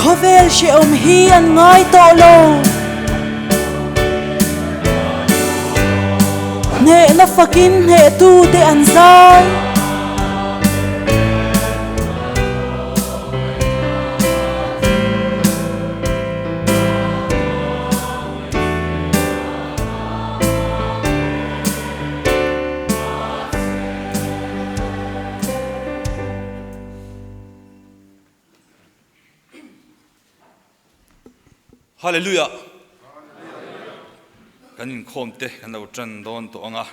Khawvel hrehawm hi an ngai tawh lo. Hnehna fakin hnehtute an zai. Hallelujah! Kan inkhawm te kan lo tan dawn tawh ang a,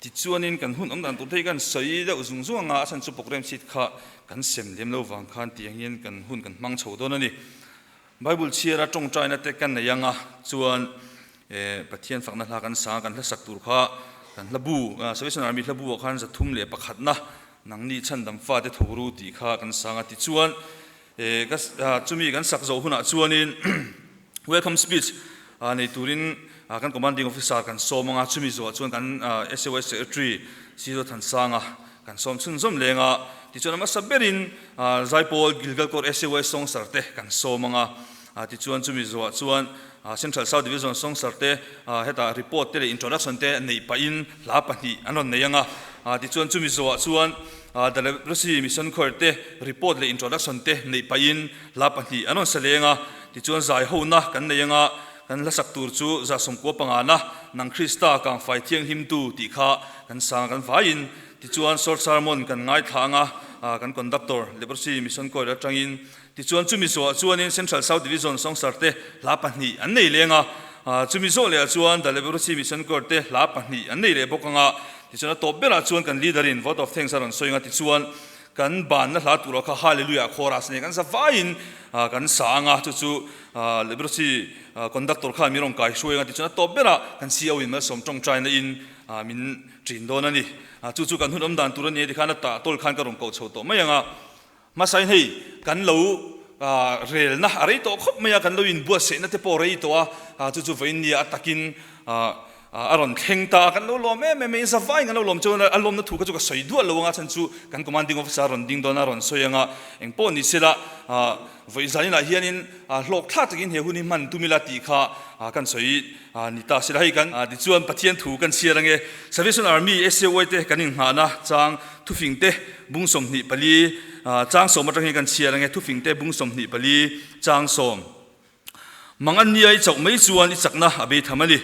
tichuanin kan hun awm dan tur te hi kan sawi deuh zung zung ang a, a chhan chu program sheet kha kan sem lem lo vang khan tih ang hian kan hun kan hmang chho dawn a ni. Bible chhiara tawngtaina te kan nei ang a, chuan Pathian fakna hla kan sang a, kan hlasak tur kha kan hla bu, Salvation Army hla bu ah khan 301 na nangni chhandam fate tho ru tih kha kan sang a, tichuan chumi kan sak zawh hunah chuanin welcome speech nei turin kan commanding officer kan sawm ang a, chumi zawhah chuan kan SAY secretary Sir Thansanga Kan sawm chhunzawm leng a, tichuan a hmasa berin Zaipawl Gilgal Court SAY Sawngsar te kan sawm ang a, tichuan chumi zawhah chuan Central South Division Sawngsar te hetah report te leh introduction te neih pahin hla pahnih an rawn nei ang a, tichuan chumi zawhah chuan The Leprosy Mission Choir te report leh introduction te neih pahin hla pahnih an rawn sa leng a, tichuan zai hona kan nei ang a, kan hlasak tur chu 95 na Nang Krista Kangfai Thianghlimtu tih kha kan sang kan vaiin. Tichuan short sermon kan ngaithla ang a, kan conductor Leprosy Mission Choir atangin. Tichuan chumi zawhah chuanin Central South Division Sawngsar te hla pahnih an nei leng a, chumi zawh lehah chuan The Leprosy Mission Choir te hla pahnih an nei leh bawk ang a. Tichuan a tawp berah chuan kan leader in vote of thanks a rawn sawi ang a, tichuan kan banna hla turah kha Hallelujah chorus nen kan za vaiin kan sa ang a, chu chu Leprosy conductor khan min rawn kai hruai ang a, tichuan a tawp berah kan CO in malsawm tawngtaina in min Ṭin dawn a ni. Chu chu kan hun awm dan tur a ni a tikhan a tah tawl khan ka rawn koh chho tawh mai ang a. Hmasain hei kan lo relna a rei tawh khawp mai a, kan lo inbuatsaihna te pawh a rei tawh a, chu chu vawiin nia a takin a rawn thleng ta a, kan lo lawm em em a, zavaiin kan lo lawm chuan a lawmna thu kha chu ka sawi duah lo ang a, chhan chu kan commanding officer a rawn ding dawn a, a rawn sawi ang a, engpawh ni sela vawi zaninah hianin hlawk thlak takin he hun hi hman tum ila tih kha kan sawi Ni ta sila hei kan tichuan Pathian thu kan chhiar ange. Salvation Army SAY te kan inngahna chang thufing te bung 24 chang sawm atang hian kan chhiar ange thufing te bung 24 chang sawm. Mang an nia i chauh mai chuan i chakna a bei tham a ni.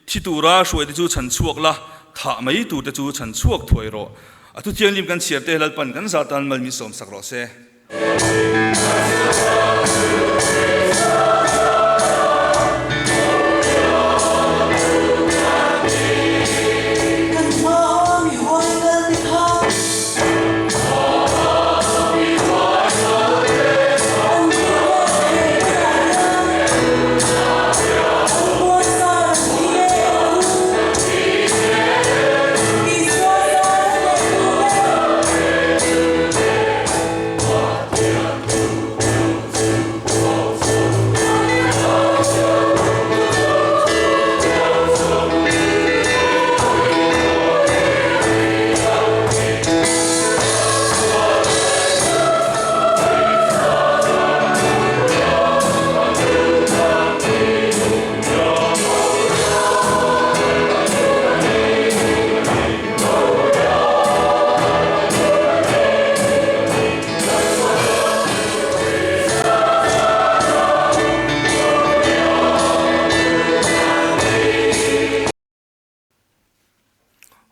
Thi tura hruai te chu chhan chhuak la, thah mai tur te chu chhan chhuak thuai rawh. A thu thianghlim kan chhiar te Lalpan kan za tan mal min sawm sak rawh se. Kan hma mi huai kal te kha. An ni leh he hunah hian an puanzar an thi e ang u. Isua zar a leh tur e.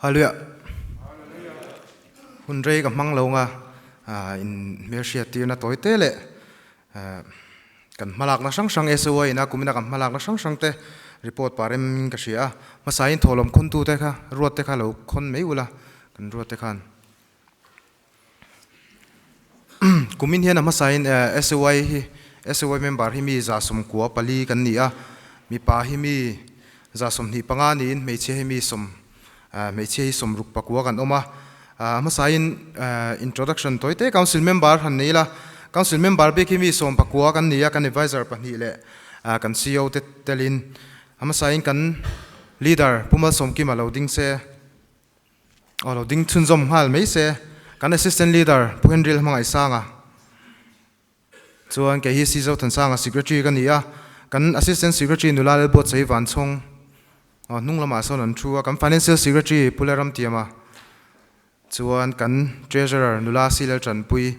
Hallelujah. Hun rei ka hmang lo nga in hmelhriat tirna tawi te leh kan hmalakna hrang hrang SOA ina kumina kan hmalakna hrang hrang te report par em ka hria a. Hmasain thawhlawm khawntu te kha ruat te kha lo khawn mai ula kan ruat te khan. Kumin hian a hmasain SOI hi SOI member hi mi 94 kan ni a, mipa hi mi 25 niin hmeichhia hi mi sawm hmeichhia hi 69 kan awm a. A hmasain introduction tawi te council member han nei ila, council member bik hi mi 19 kan ni a, kan advisor pahnih leh kan CO te telin a hmasain kan leader Pu Malsawmkima lo ding se. Aw lo ding chhunzawm nghal mai se, kan Assistant Leader Pu Henry Lalhmangaihsanga Chuan kei hi Sizo Thansanga Secretary ka ni a, kan Assistant Secretary nula Lalbuatsaih Vanchhawng hnung lamah sawn an thu a, kan Financial Secretary Pu Lalramtiama chuan kan Treasurer nula Silal Tanpui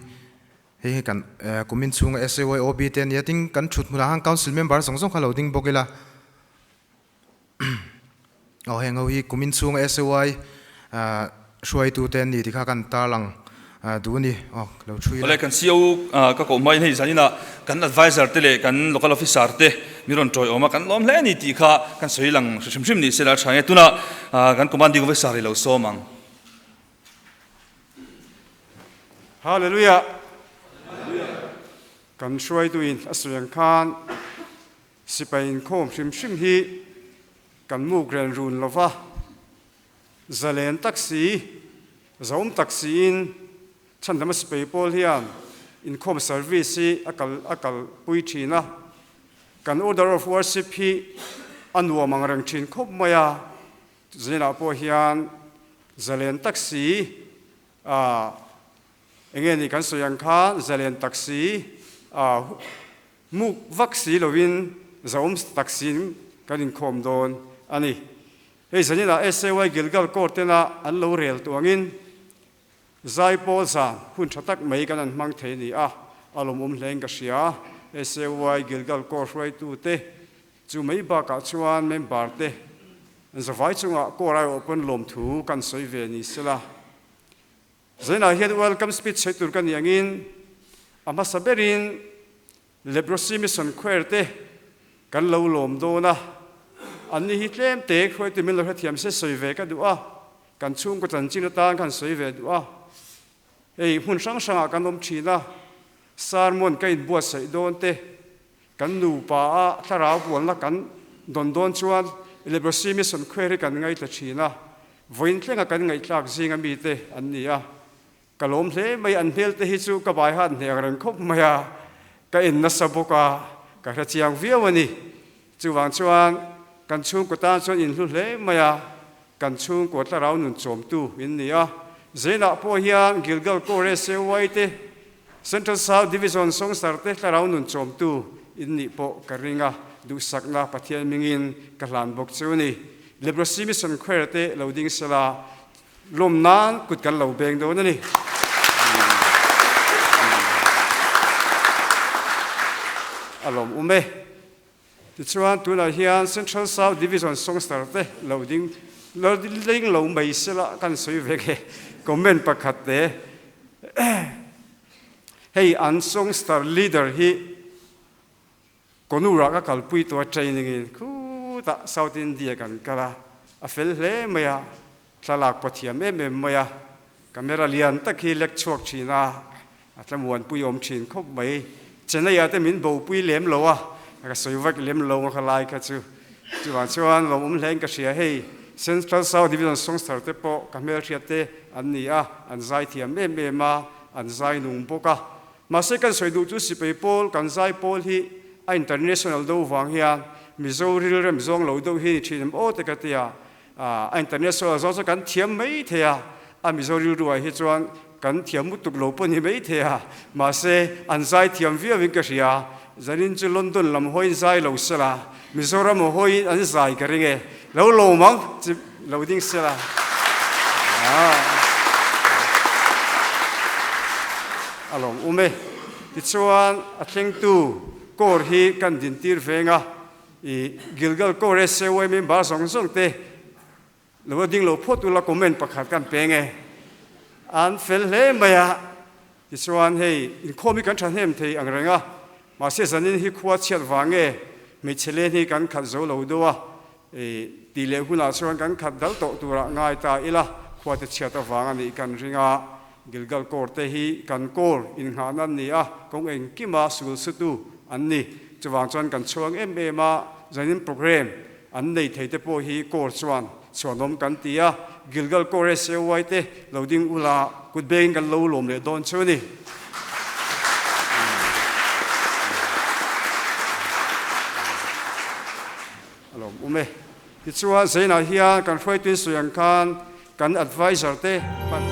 hei hi kan kumin chhunga SAYOB te a ni a, tin kan thut hmunah khan Council member zawng zawng kha lo ding bawk ila. Aw heng ho hi kumin chhunga SAY hruaitu te an ni tih kha kan tarlang duh a ni. Aw ka lo thui la. Awle kan CEO ka koh hmain hei zaninah kan advisor te leh kan local officer te min rawn tawiawm a, kan lawm hle a ni tih kha kan sawi lang hrim hrim ni se la tha nge. Tunah kan commanding officer i lo sawm ang. Hallelujah! Kan hruaituin a sawi ang khan Sipai inkhawm hrim hrim hi kan muk ren run lo va, zalen tak si, zahawm tak siin chhandama sipai pawl hian inkhawm service hi a kal a kalpui thin a. Kan order of worship hi a nuam ang reng thin khawp mai a, zinah pawh hian zalen tak si, ah enge ni kan sawi ang kha zalen tak si, ah Muk vak si loin zahawm tak siin kan inkhawm dawn a ni. Hei zaninah SAY Gilgal Court tena an lo rel tuangin Zaipawl zan hun tha tak mai kan an hmang thei a ni a, a lawmawm hlein ka hria. SAY Gilgal Court hruaitute chu mai bakah chuan member te zavai chungah Court aiawh pawn lawmthu kan sawi ve ni sela. Zainah hian welcome speech sawi tur ka ni angin a hmasa berin Leprosy Mission Choir te kan lo lawm dawn a, an ni hi tlem te khuaitu min lo hrethiam se sawi ve ka duh a, kan chhungkaw chanchin atan khan sawi ve duh a, hei hmun hrang hrangah kan awm thin a, sermon ka inbuatsaih dawn te, kan nupa a thlarau bualna kan dawn dawn chuan Leprosy Mission Choir hi kan ngaithla thin a, Vawiin thlenga kan ngaihthlak zinga mite an ni a, ka lawm hle mai. An hmel te hi chu ka bai han hnek reng khawp mai a, ka en nasa bawk a, ka hre chiang viau a ni. Chuvang chuan kan chhungkaw tan chuan inhlu hle mai a, kan chhungkaw thlarau nun chawmtu in ni a. Zainah pawh hian Gilgal Kore Sewai te, Central South Division Sawngsar te thlarau nun chawmtu in nih pawh ka ring a, duhsakna Pathian mingin ka hlan bawk chu a ni. Leprosy Mission Choir te lo ding sela lawm nan kut kan lo beng dawn a ni. A lawm um e. Tichuan tunah hian Central South Division Songster te lo ding lo ding lo mai sela kan sawi vek e. Comment pakhat te hei an Songster leader hi Konurah ka kalpui tua training in khutah South India kan kal a, a fel hle mai a, thlalak pawh thiam em em mai a, camera lian tak hi lek chhuak thin a, a tlamuanpui awm thin khawp mai. Chennai ah te min bopui lem lo a, ka sawi vek lem lo a khalai kha chu. Chuvang chuan lawmawm hle in ka hria hei Central South Division Songster te pawh ka hmelhriat te an ni a, an zai thiam em em a, an zai nung bawk a. Mahse kan sawi duh chu sipai pawl kan zai pawl hi a international do vang hian Mizo rilrem zawng lo deuh hi ni thin em aw te ka ti a, a international zawng chu kan thiam mai thei a, a Mizo rilruah hi chuan kan thiam mutuk lo pawh ni mai thei a, mahse an zai thiam viau in ka hria, zanin chu London lam hawiin zai lo sela, Mizoram aw hawiin an zai ka ring e, lo lawm ang chi lo ding sela. A lawm um e. Tichuan a thlengtu kawr hi kan dintir veng a, i Gilgal kawr SAY member zawng zawng te lo a ding lo phawt ula comment pakhat kan peng e. An fel hle mai a. Tichuan hei inkhawm hi kan thahnem thei ang reng a, mahse zanin hi khua chhiat vang nge hmeichhe len hi kan khat zo lo deuh a, tih leh hunah chuan kan khat dal tawh turah ngai ta ila, khua te chhiat avang a nih kan ring a, Gilgal kawr te hi kan kawr innghahna an ni a, kawng engkima sul sutu an ni. Chuvang chuan kan chhuang em em a, zanin programme an nei thei te pawh hi kawr chuan chhuanawm kan ti a, Gilgal kawr SAY te lo ding ula kut bengin kan lo lawm leh dawn chu a ni. A lawm um e. Tichuan Zainah hian kan hruaituin sawi ang khan kan advisor te pan.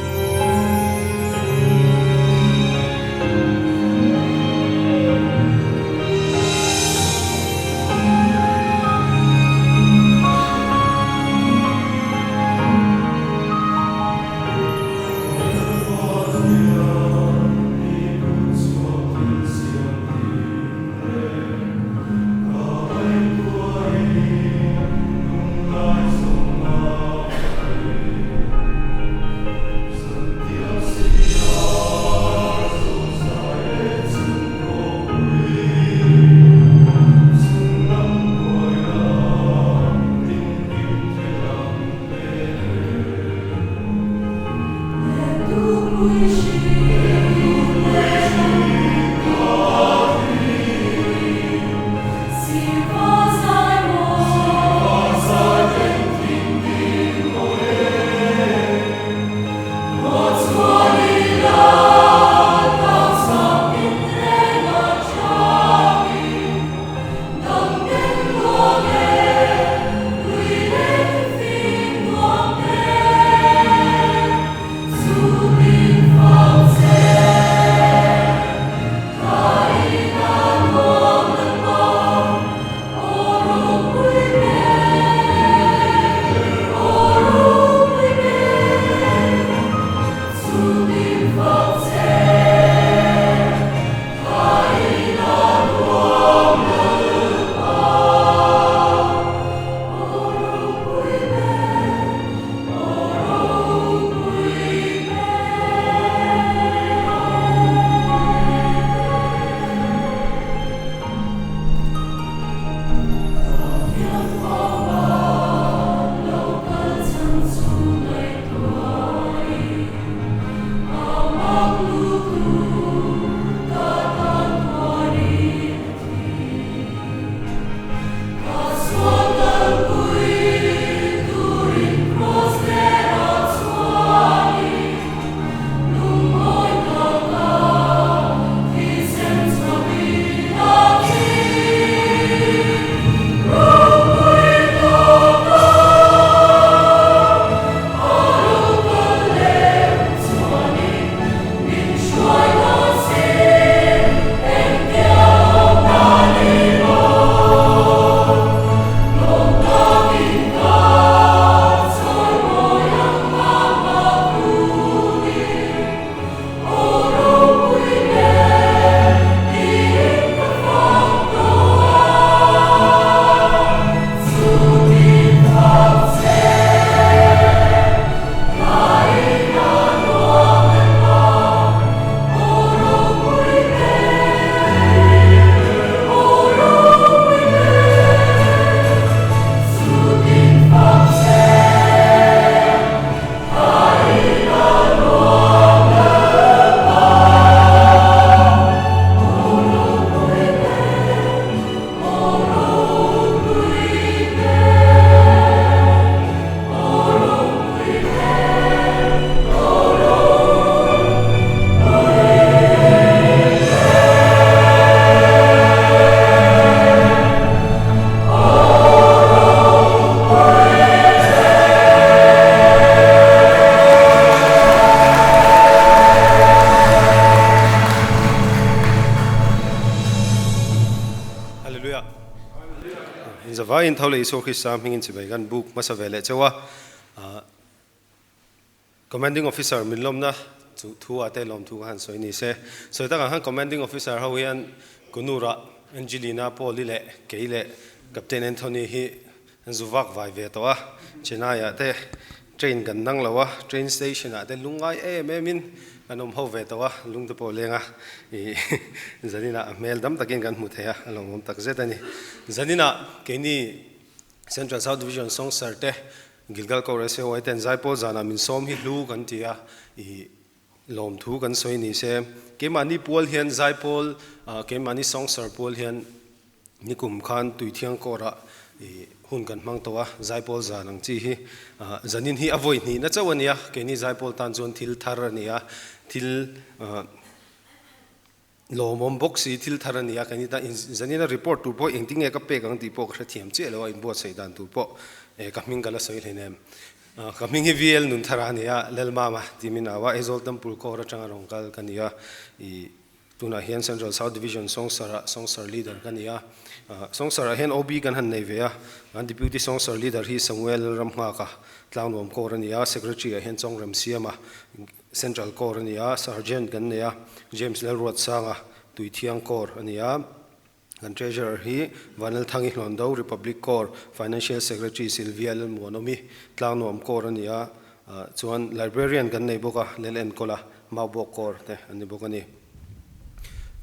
Zavaiin tho leh Isua Krista hmingin chibai kan buk hmasa ve leh cheu a. Commanding Officer min lawmna chu thu ah te lawmthu ka han sawi ni se. Sawi takah khan Commanding Officer ho hian Kunura, Angelina, Paul-i leh kei leh Captain Anthony hi an zu vak vai ve tawh a. Chennai ah te train kan dang lo a, train station ah te lungngai em em in kan awm ho ve tawh a, lung te pawh leng a ih zanin ah a hmel dam takin kan hmu thei a, a lawmawm tak zet a ni. Zanin ah keini Central South Division Songsar te Gilgal Ko SAY ten Zaipawl zanah min sawm hi hlu kan ti a, i lawmthu kan sawi ni se. Keimahni pual hian Zaipawl, keimahni Songsar pual hian nikum khan Tuithiang Court-ah i hun kan hmang tawh a, Zaipawl zan ang chi hi. Zanin hi a vawi hnihna chauh a nia, keini Zaipawl tan chuan thil thar a ni a, thil Lawmawm bawk si, thil thar a ni a, kan ita zanina report tur pawh engtin nge ka pek ang tih pawh ka hrethiam chiah lo a, inbuatsaih dan tur pawh eh ka hming ka la sawi hleinem. Ka hming hi VL Nunthara a ni a, Lalmama tih min au a, Aizawl Temple Corps atanga rawn kal ka ni a, ih tunah hian Central South Division Songsar-ah Songsar Leader ka ni a, Songsar-ah hian OB kan han nei ve a, kan Deputy Songsar Leader hi Samuel Ramnghaka Tlangnuam Corps a ni a, Secretary-ah hian Chawngrem Siama Central Corps a ni a, Sergeant kan nei a, James Lalruatsanga, Tuithiang Corps a ni a, kan Treasurer hi Vanlalthangi Hluando, Republic Corps, Financial Secretary Sylvia Lalmuanawmi, Tlangnuam Corps a ni a, chuan Librarian kan nei bawk a, Lel Enkawla, Maubawk Corps te an ni bawk a ni.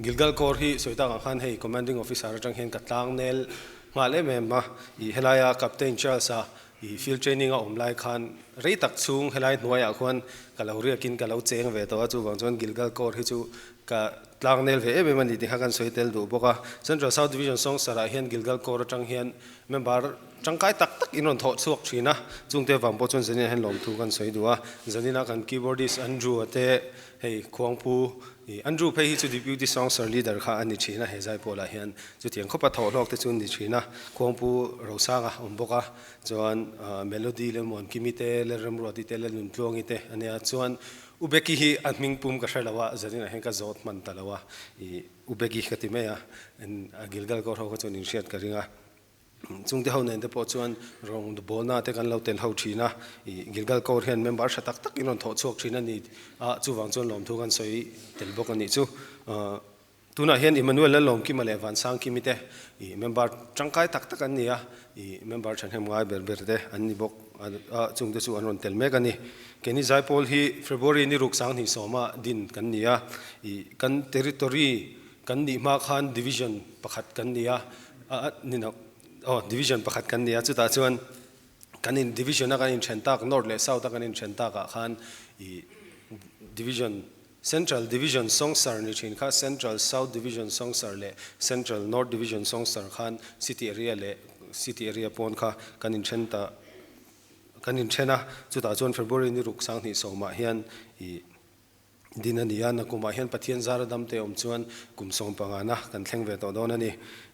Gilgal Corps hi sawi tak ang khan hei Commanding Officer atang hian ka tlangnel nghal em em a, ih helaia Captain Charles-a I field training a awm lai khan rei tak chhung helai hnuaiah khuan ka lo riakin ka lo cheng ve tawh a, chuvang chuan Gilgal Corps hi chu ka tlangnel ve em em a ni tih kha kan sawi tel duh bawk a. Central South Division Songsarah hian Gilgal Corps atang hian member tangkai tak tak in rawn thawh chhuak thin a, chungte vang pawh chuan zaninah hian lawmthu kan sawi duh a. Zaninah kan keyboardist Andrew-a te hei Khuangpu I Andrew phei hi chu Deputy Songsar Leader kha a ni thin a, he Zaipawlah hian chutiang khawpa thawhhlawk te chu an ni thin a, Khuangpu Rosanga a awm bawk a, chuan Melody leh Muankimi te, Lalremruati te, Lalnuntluangi te a nia, chuan U Becky hi a hming pum ka hre lo a, zaninah hian ka zawt hman ta lo a, i U Becky ka ti mai a, Gilgal Court ho kha chuan inhriat ka ring a. Chungte ho nen te pawh chuan rawng bawlna te kan lo tel ho thin a, ih Gilgal Corps hian member tha tak tak in rawn thawh chhuak thin a ni a, chuvang chuan lawmthu kan sawi tel bawk a nih chu. Tunah hian Emmanuel Lalawmkima leh Vansangkimi te ih member tangkai tak tak an ni a, ih member thahnem ngai ber ber te an ni bawk a, chungte chu an rawn tel mek a ni. Keini Zaipawl hi February ni ruk 20 sawma din kan ni a, ih kan territory Kan nih hma khan division pakhat kan ni a, ni no, aw division pakhat kan ni a, chutah chuan kan in division a kan inthen tak north leh south a kan inthen tak ah khan ih division central division Songsar ni thin kha central south division Songsar leh central north division Songsar khan city area leh city area pawn kha kan inthen ta kan inthen a, chutah chuan February ni ruk 20 ah hian ih Din a ni a, nakumah hian Pathian zara damte awm chuan kum sawmpangana kan thleng ve tawh dawn a ni.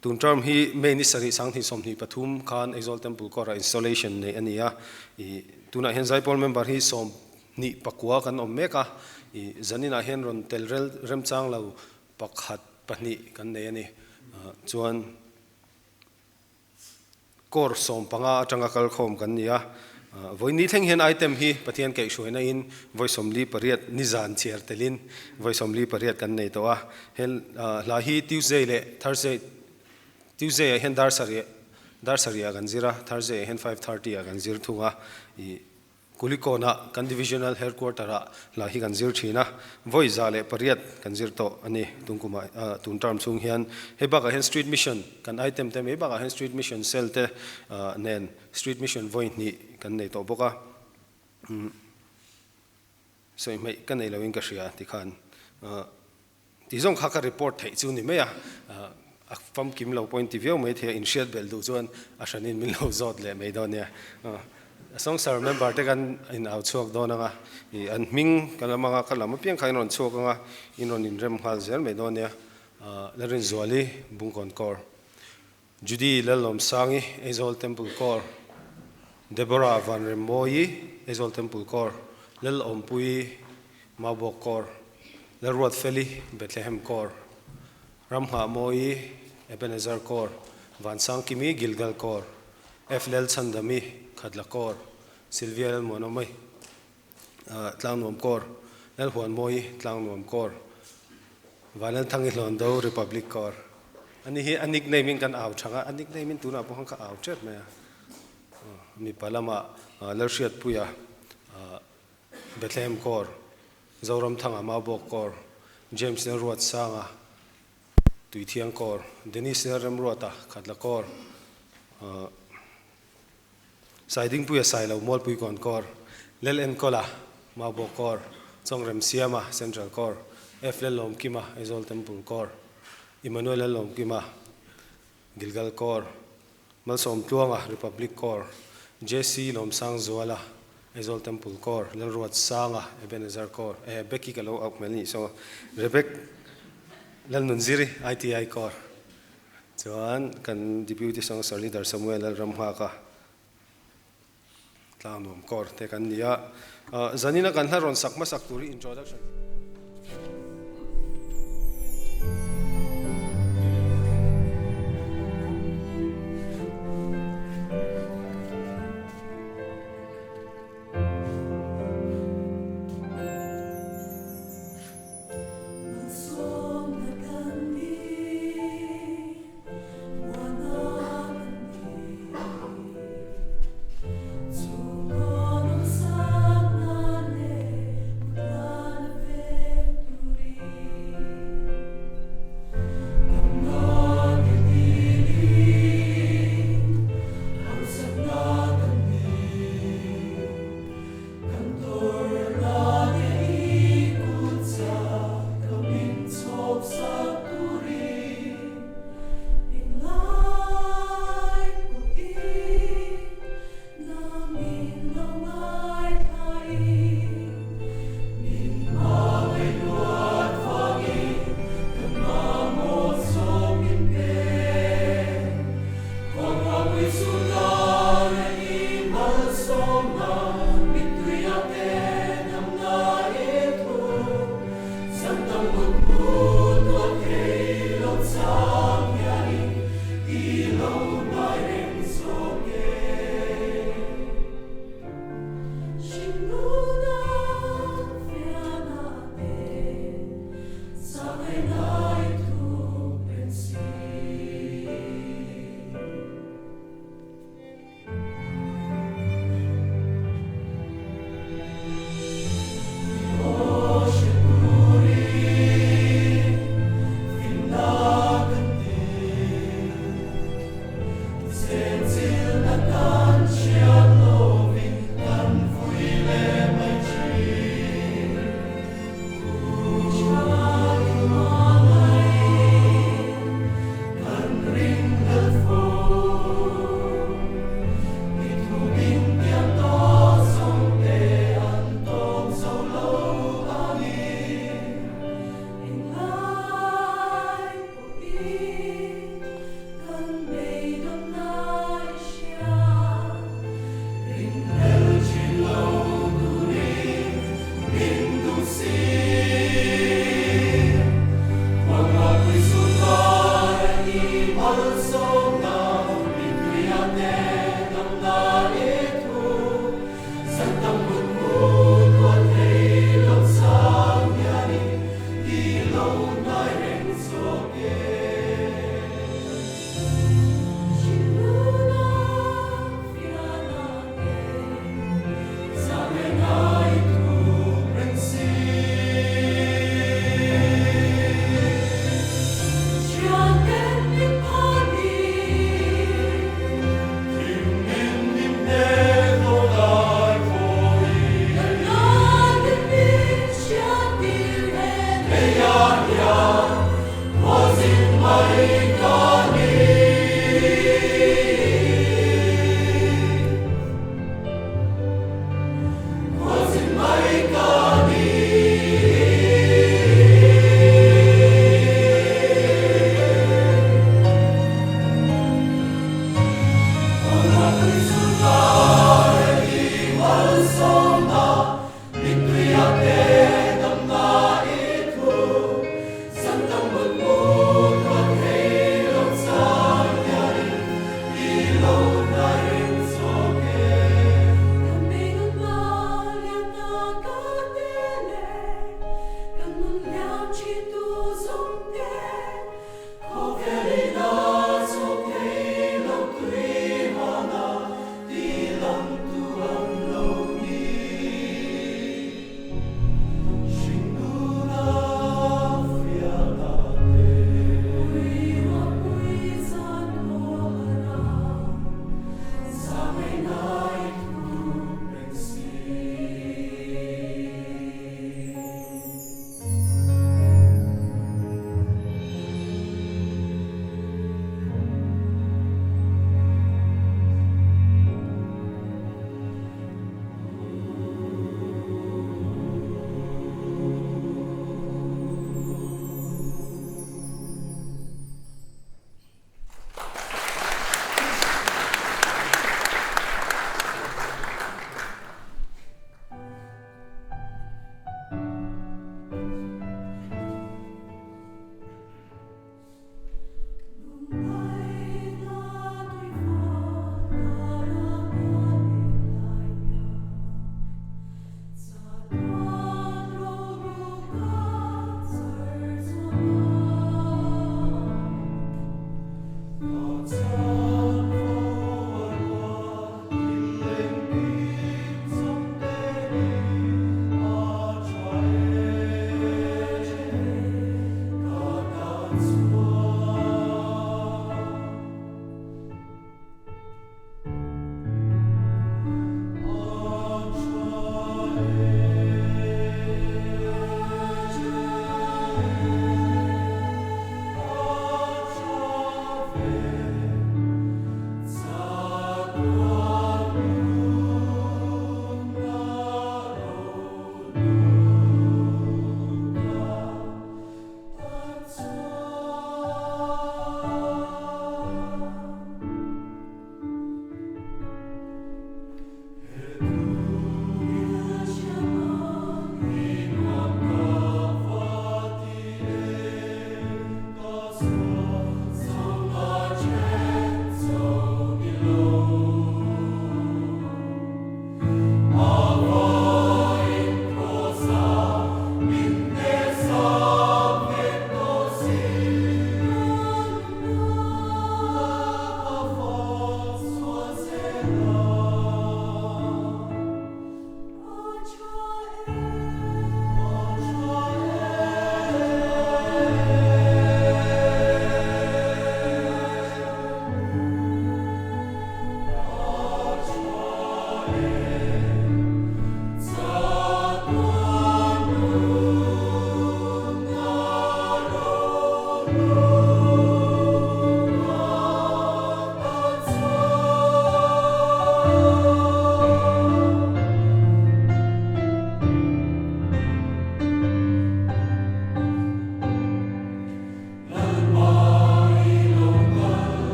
Tun term hi May ni sarih 2023 khan Aizawl Temple Court-ah installation neih a ni a, ih tunah hian Zaipawl member hi 29 kan awm mek a, ih zaninah hian rawn tel rel remchang lo pakhat pahnih kan nei a ni. Chuan. Course 15 atanga kal khawm kan ni a, vawi ni thleng hian item hi Pathian kaihhruaina in vawi 48 nizan chhiar telin vawi 48 kan nei tawh a, he hla hi Tuesday leh Thursday, Tuesday ah hian dar sarih dar sarih ah kan zir a, Thursday ah hian 5:30 ah kan zir thung a, ih Kulikawnah kan Divisional Headquarter-ah hla hi kan zir thin a, vawi 108 kan zir tawh a ni tun kumah tun term chhung hian. Hei bakah hian Street Mission kan item te mai bakah hian Street Mission Cell te nen Street Mission vawi hnih kan nei tawh bawk a. Sawi hmaih ka nei loin ka hria tikhan. Tih zawng kha ka report theih chu ni mai a, a famkim lo pawhin ti viau mai thei a, inhriat belh duh chuan a hranin min lo zawt leh mai dawn nia. Songsar member te kan in au chhuak dawn ang a, ih an hming ka lam ang a, ka lam apiang kha in rawn chhuak ang a, in rawn inrem nghal zel mai dawn nia. Larinzuali Bungkawn Corps, Judy Lalawmsangi Aizawl Temple Corps, Deborah Vanremmawi Aizawl Temple Corps, Lalawmpuii Maubawk Corps, Lalruatfeli Bethlehem Corps, Ramnghahmawii Ebenezer Corps, Vansangkimi, Gilgal Corps, F Lalchhandami, Khatla Corps, Sylvia Lalmuanawmai, Tlangnuam Corps, Lalhuanmawi, Tlangnuam Corps, Vanlalthangi Hlawndo, Republic Corps. Ani hi a nickname in kan au thang a, a nickname in tunah pawh khan ka au tep mai a. Mipa lamah Lalhriatpuia, Bethlehem Corps, Zoramthanga, Maubawk Corps, James Lalruatsanga, Tuithiang Corps, Dennis Lalremruata, Khatla Corps, Saidingpuia Sailo, Mualpuikawn Corps, Lel Enkawla, Maubawk Corps, Chawngremsiama, Central Corps, F Lallawmkima, Aizawl Temple Corps, Emmanuel Lallawmkima, Gilgal Corps, Malsawmtluanga, Republic Corps, JC Lawmsangzuala, Aizawl Temple Corps, Lalruatsanga, Ebenezer Corps, eh Becky ka lo auh hmel nih saw, Rebek Lalnunziri, ITI Corps. Chuan kan Deputy Sangster Leader Samuel Lalramnghaka Tlangnuam Corps te kan ni a. Zanina kan hla rawn sak hmasak tur hi introduction.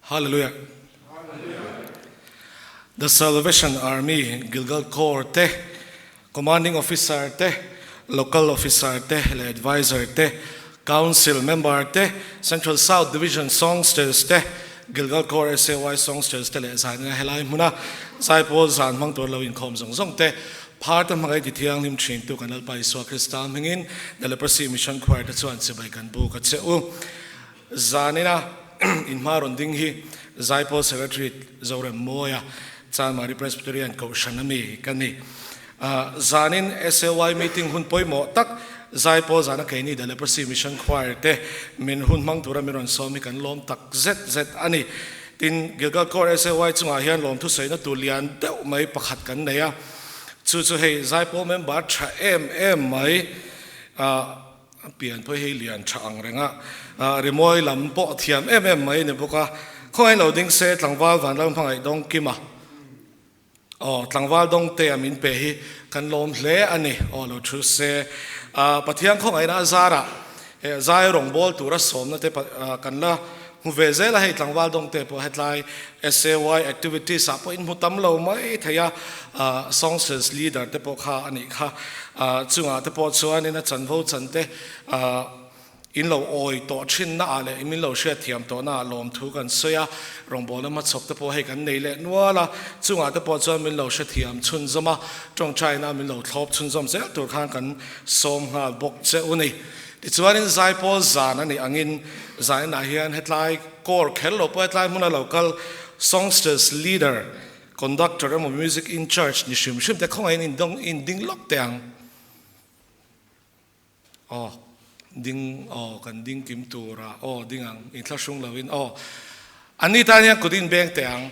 Hallelujah. The Salvation Army Gilgal Corps te Commanding Officer te, Local Officer te leh Adviser te, Council Member te, Central South Division Songsters te, Gilgal Corps SAY Songsters te leh zaina helai hmuna zaipawl zan hmang tur lo inkhawm zawng zawng te, phar te hmangaih ti thianghlim thin tu kan Lalpa Isua Krista hmingin The Leprosy Mission Choir te chuan chibai kan buk a che u. Zanina inhma rawn ding hi Zaipawl Secretary Zorem Mawia, Chanmari Presbyterian Kohhran ami ka ni. Zanin SAY meeting hun pawimawh tak Zaipawl zana keini The Leprosy Mission Choir te min hun hmang tura min rawn sawm hi kan lawm tak zet zet a ni. Tin, Gilgal Corps SAY chungah hian lawmthu sawina tur lian deuh mai pakhat kan nei a, chu chu hei Zaipawl member tha em em mai A pian pawh hi lian tha ang reng a, rimawi lam pawh a thiam em em mai a ni bawk a. Khawngaih lo ding se tlangval vanram hmangaih dawng Kima aw tlangval dawng te a min pe hi kan lawm hle a ni aw lo thu se. Pathian khawngaihna a zarah zai rawngbawl tura sawmna te kan la Hmu ve zel a, hei tlangval dawngte pawh hetlai SAY activities ah pawh in hmu tam lo mai thei a, songsters leader te pawh kha a nih kha, chungah te pawh chuanin a chanvo chan te in lo awi tawh thin na ah leh min lo hriat thiam tawh na ah lawmthu kan sawi a, rawngbawlna hmachhawp te pawh hei kan nei leh nual a, chungah te pawh chuan min lo hrethiam chhunzawm a, tawngtaina min lo thlawp chhunzawm zel tur khan kan sawm nghal bawk che u ni. Tichuanin zaipawl zan a nih angin zainah hian hetlai core kher lo pawh hetlai hmuna lo kal songsters leader, conductor emaw music in charge ni hrim hrim te khawngaihin in dawng in ding lawk teh ang. Aw ding aw kan ding kim tura aw ding ang inthlahrung loin aw Anni tan hian kut in beng teh ang.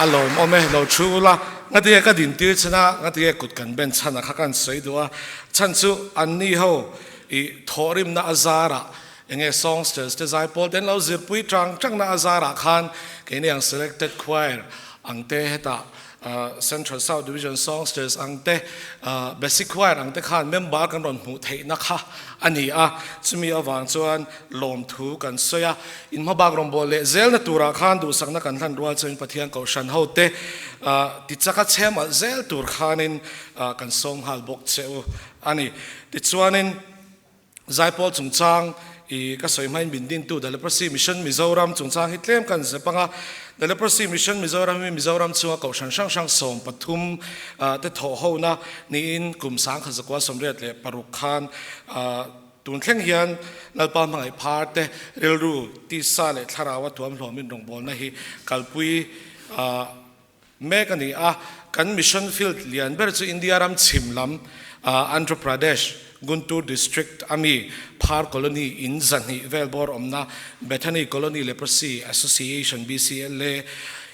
A lawmawm e, lo thu ula. Ngatinge ka din tir chhan a, ngatinge kut kan ben chhan a kha kan sawi duh a. Chhan chu anni ho i thawhrimna a zarah enge songsters te zaipawl te an lo zirpui tang tangna a zarah khan keini ang selected choir ang te hetah Central South Division Songsters ang te, Basic Choir ang te khan member kan rawn hmuh theihna kha a ni a, chumi avang chuan lawmthu kan sawi a, inhmabak rawnbawl leh zelna turah khan duhsakna kan hlan rual chuan Pathian Kohhran ho te tichaka chhem alh zel tur khanin kan sawm nghal bawk che u a ni. Tichuanin. Zaipawl chungchang i ka sawi hmain min dintu The Leprosy Mission Mizoram chungchang hi tlem kan zep ang a. The Leprosy Mission Mizoram hi Mizoram chhunga kohhran hrang hrang 13 te thawh hona niin kum 1986 khan tun thleng hian Lalpa hmangaih phar te rilru tisa leh thlarau a tuamhlawmin rawngbawlna hi kalpui mek a ni a, kan mission field lian ber chu India ram chhim lam Andhra Pradesh, Guntur district a mi Phar colony in 200 vel bawr awmna Bethany Colony Leprosy Association, BCLA,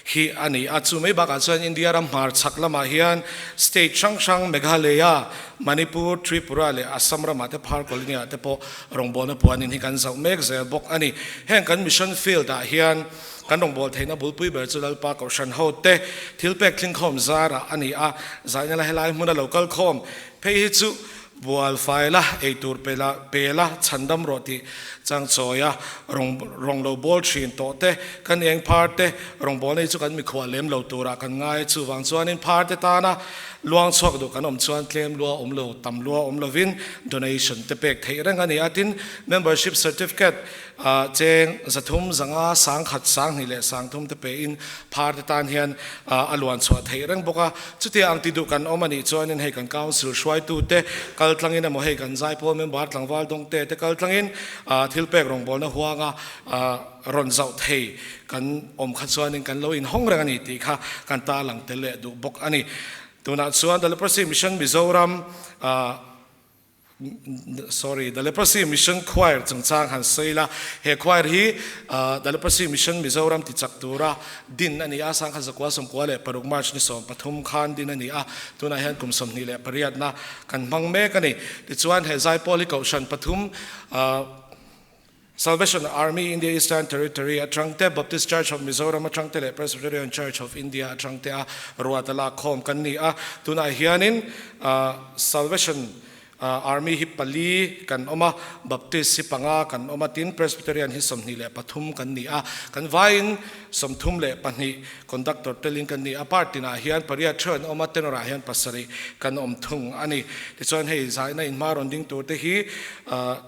hi a ni a. Chu mai bakah chuan India ram hmar chhak lamah hian state hrang hrang Meghalaya, Manipur, Tripura leh Assam ramah te Phar colony ah te pawh rawngbawlna puanin hi kan zauh mek zel bawk a ni. Heng kan mission field ah hian Kan rawngbâwl theihna bulpui ber chu Lalpa Kohhran hote thil pek thlingkhawm zarah a ni a, zaina la helai hmuna lo kal khawm phei hi chu bual fai la, ei tur pe la, pe la, chhandam rawh tih chang chawi a, rawng rawng lo bawl thin tawh te, kan eng phar te, rawngbâwl nei chu kan mikhual lem lo turah kan ngai a, chuvang chuanin phar te tana luang chhuak duh kan awm chuan tlem lua awm lo, tam lua awm lovin donation te pek theih reng a ni a, tin membership certificate Cheng 300, 500, 1000, 2,000 leh 3,000 te pein phar te tan hian a luan chhuah theih reng bawk a. Chutia ang ti duh kan awm a nih chuanin hei kan council hruaitute kal tlangin emaw hei kan zaipawl member tlangval dawngte te kal tlangin thil pek rawngbawlna huanga rawn zauh thei kan awm kha chuanin kan lo inhawng reng a ni tih kha kan tarlang tel leh duh bawk a ni. Tunah chuan The Leprosy Mission Mizoram Sorry, The Leprosy Mission Choir chungchang han sawi la. He choir hi The Leprosy Mission Mizoram ti chak tura din a ni a, 1996 March ni 13 khan din a ni a, tunah hian kum 28 na kan hmang mek a ni. Tichuan he zaipawl hi kohhran pathum Salvation Army India Eastern Territory atang te, Baptist Church of Mizoram atang te leh Presbyterian Church of India atang te a ruat a lak khawm kan ni a. Tunah hianin Salvation. Army hi pali kan awm a, Baptist hi panga kan awm a, tin Presbyterian hi 23 kan ni a, kan vaiin 32 conductor telin kan ni a, part tinah hian pariat theuh an awm a, tenor ah hian pasarih kan awm thung a ni. Tichuan hei zaina inhma rawn ding tur te hi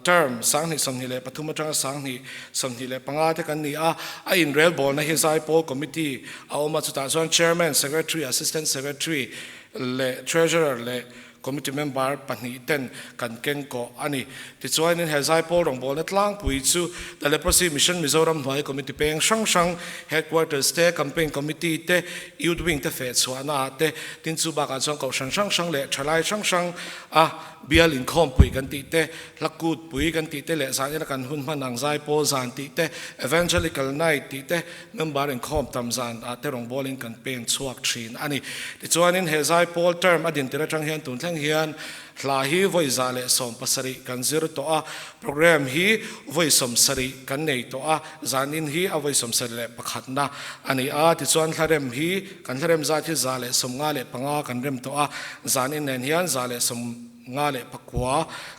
term 2023 atanga 2025 te kan ni a, a inrelbawlna hi Zaipawl Committee a awm a, chutah chuan Chairman, Secretary, Assistant Secretary leh Treasurer leh Committee member pahnih ten kan keng kawh a ni. Tichuanin he Zaipawl rawngbawlna tlangpui chu The Leprosy Mission Mizoram hnuai Committee peng hrang hrang, Headquarters te, Campaign Committee te, Youth Wing te feh chhuahna ah te, tin chu bakah chuan Kohhran hrang hrang leh thalai hrang hrang a bial inkhawmpui kan tih te, hla kut pui kan tih te leh zanina kan hun hman ang Zaipawl zan tih te, Evangelical Night tih te, Member inkhawm tam zan ah te rawngbawlin kan peng chhuak thin a ni. Tichuanin he Zaipawl term a din tir atang hian tun thleng hian hla hi vawi 117 kan zir tawh a, program hi vawi 70 kan nei tawh a, zanin hi a vawi 71 na a ni a. Tichuan hla rem hi kan hla rem zat hi 155 kan rem tawh a, zanin nen hian 159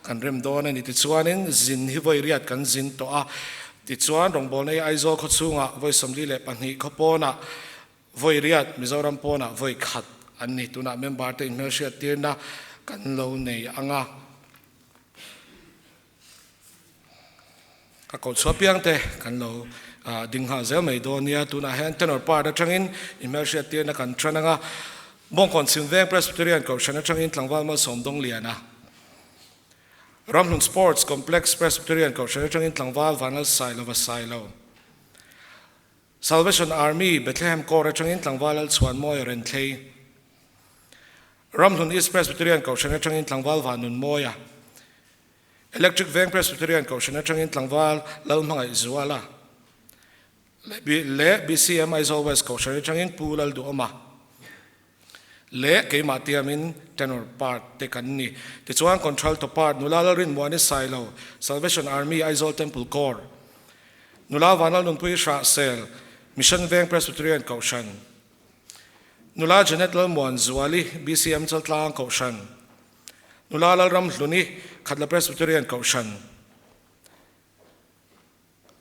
kan rem dawn a ni. Tichuanin zin hi vawi riat kan zin tawh a. Tichuan, rawngbawlna hi Aizawl khaw chhungah vawi 42 khaw pawnah vawi riat, Mizoram pawnah vawi khat an ni. Tunah member te inhmelhriat tirna kan lo nei ang a. Ka koh chhuah piang te kan lo ding nghal zel mai dawn nia. Tunah hian tenor part atangin inhmelhriat tirna kan tan ang a. Bawngkawn Chhimveng Presbyterian Kohhran atangin Tlangval Malsawm Dawngliana. Ramhlun Sports Complex Presbyterian Kohhran atangin tlangval Vanlal Sailova Sailo, Salvation Army Bethlehem Corps atangin tlangval Lalchhuanmawia Renthlei, Ramhlun East Presbyterian Kohhran atangin tlangval Vanunmawia, Electric Veng Presbyterian Kohhran atangin tlangval Lalhmangaihzuala leh BCM Aizawl West Kohhran atangin Pu Lalduhawma. Leh keimah tiamin tenor part te kan ni. Tichuan contralto part nula Lalrinmuani Sailo, Salvation Army Aizawl Temple Corps, nula Vanlalnunpui Hrahsel, Mission Veng Presbyterian Kohhran, nula Janet Lalmuan Zuali, BCM Chaltlang Kohhran, nula Lalramhluni, Khatla Presbyterian Kohhran.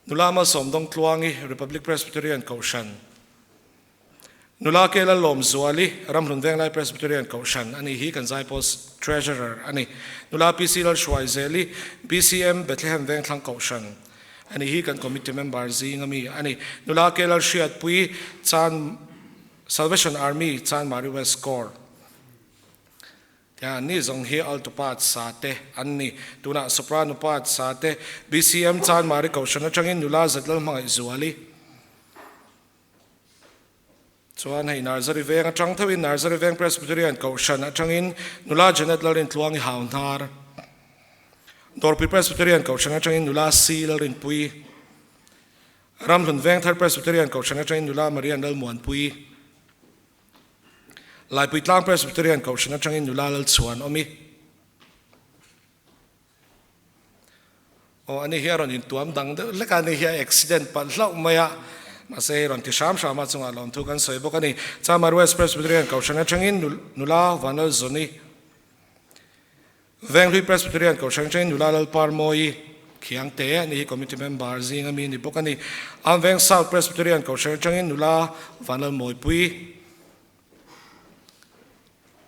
Nula Malsawm Dawngtluangi, Republic Presbyterian Kohhran. Nula Ke Lalawm Zuali, Ramhlun Venglai Presbyterian Kohhran a ni hi kan Zaipawl Treasurer a ni. Nula PC Lalhruaizeli, BCM Bethlehem Vengthlang Kohhran a ni hi kan Committee member zing ami a ni. Nula Ke Lalhriatpui, Chan Salvation Army, Chanmari West Corps. Tia ni zawng hi alto part sa te an ni. Tunah soprano part sa te BCM Chanmari Kohhran atangin nula Zatlal hmangaih zuali chuan hei Narzary Veng atang thoin Narzary Veng Presbyterian Kohhran atangin nula Janet Lalrintluangi Hauhnar, Dawrpui Presbyterian Kohhran atangin nula C Lalrinpuii, Ramhlun Vengthar Presbyterian Kohhran atangin nula Marian Lalmuanpuii, Laipui Tlang Presbyterian Kohhran atangin nula Lalchhuan awm i. Aw ani hi a rawn intuam dang deuh hlek a, ani hi a accident palh hlauh mai a, mahse hei rawn ti hram hram a chungah lawmthu kan sawi bawk a ni. Chamar West Presbyterian Kohhran atangin nula Vanlalzawni. Venghlui Presbyterian Kohhran atangin nula Lalparmawii Khiangte a ni hi committee member zinga mi ni bawk a ni. Amveng South Presbyterian Kohhran atangin nula Vanlalmawipui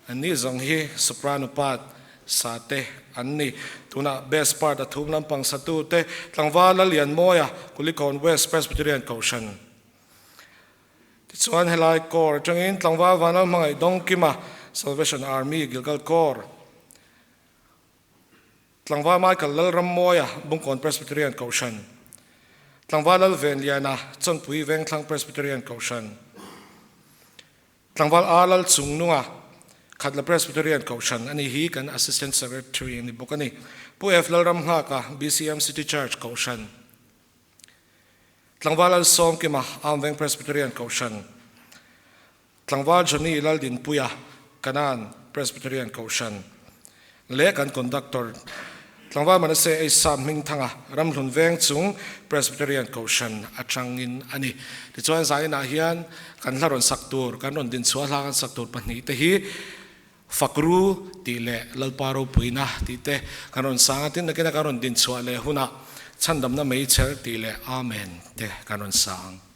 an ni zawng hi soprano part sa te an ni. Tunah bass part a thum lampang satu te tlangval Lallianmawia Kulikawn West Presbyterian Kohhran. Tichuan helai Corps atangin tlangval Vanlal hmangaih Dawngkima, Salvation Army Gilgal Corps, tlangval Michael Lalrammawia, Bungkawn Presbyterian Kohhran, tlangval Lalvenliana, Chawnpui Vengthlang Presbyterian Kohhran, tlangval A Lalchungnunga, Khatla Presbyterian Kohhran a ni hi kan Assistant Secretary a ni bawk a ni. Pu F Lalramnghaka, BCM City Church Kohhran. Tlangval Lalsawmkima, Armveng Presbyterian Kohhran, Tlangval Johnny Laldinpuia, Kanan Presbyterian Kohhran leh kan Conductor Tlangval Manase Eisa Hmingthanga, Ramhlun Veng chung Presbyterian Kohhran atangin a ni. Tichuan zainah hian kan hla rawn sak tur, kan rawn dinchhuah hla kan sak tur pahnih te hi. Fakru tih leh Lalpa ropuina tih te kan rawn sang a, tin nakin a kan rawn dinchhuah leh hunah Chhandamna meichher tih leh Amen te kan rawn sang.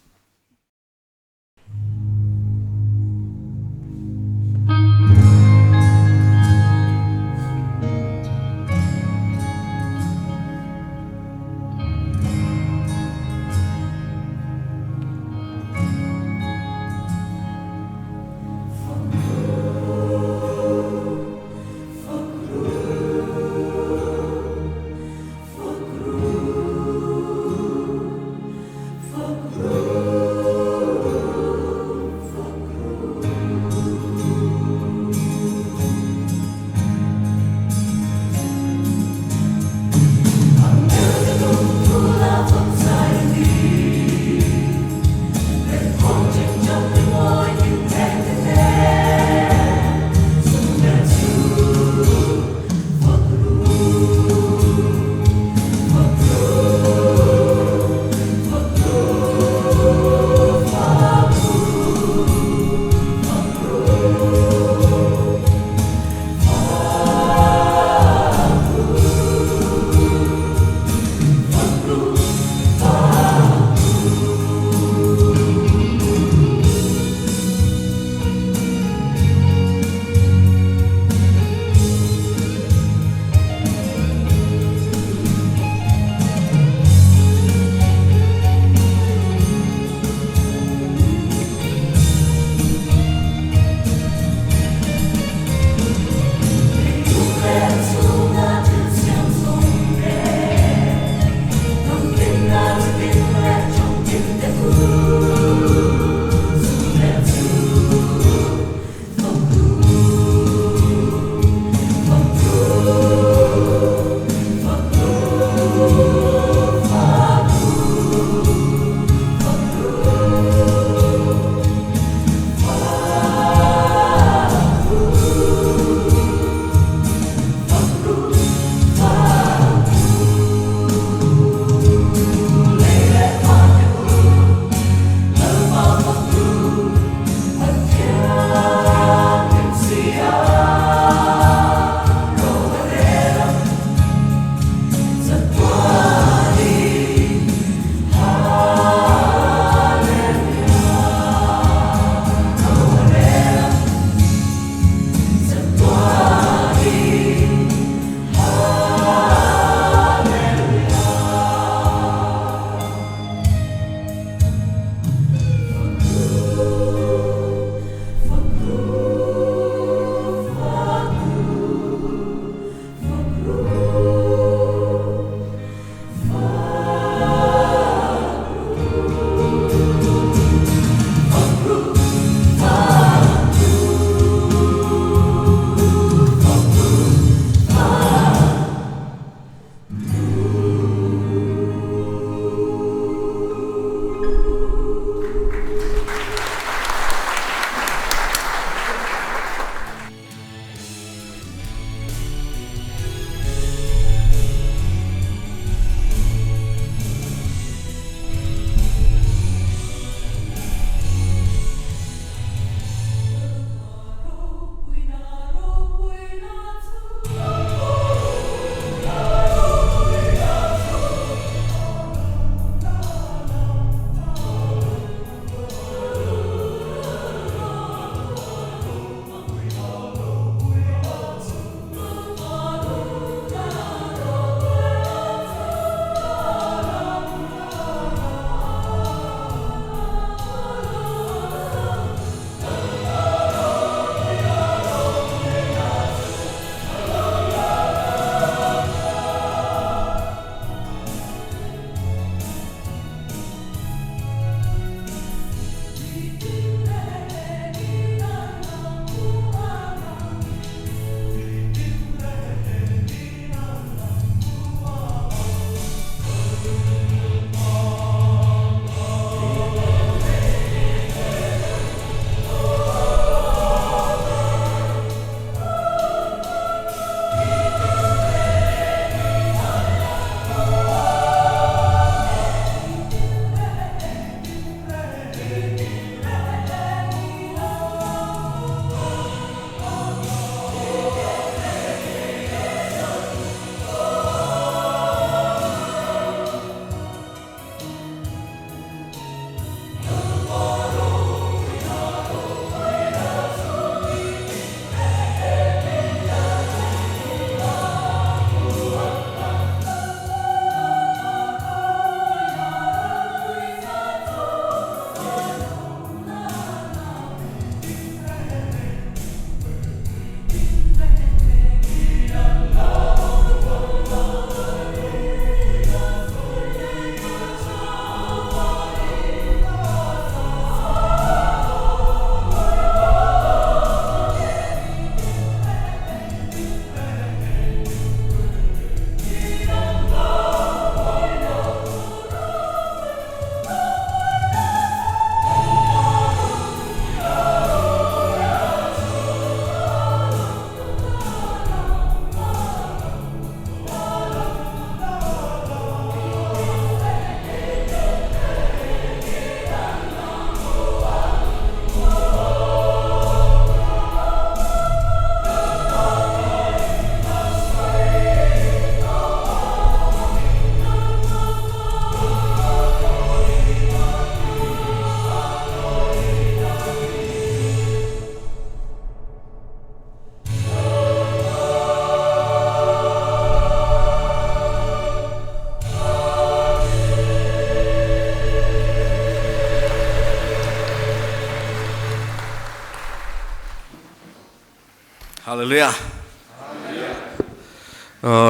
Hallelujah.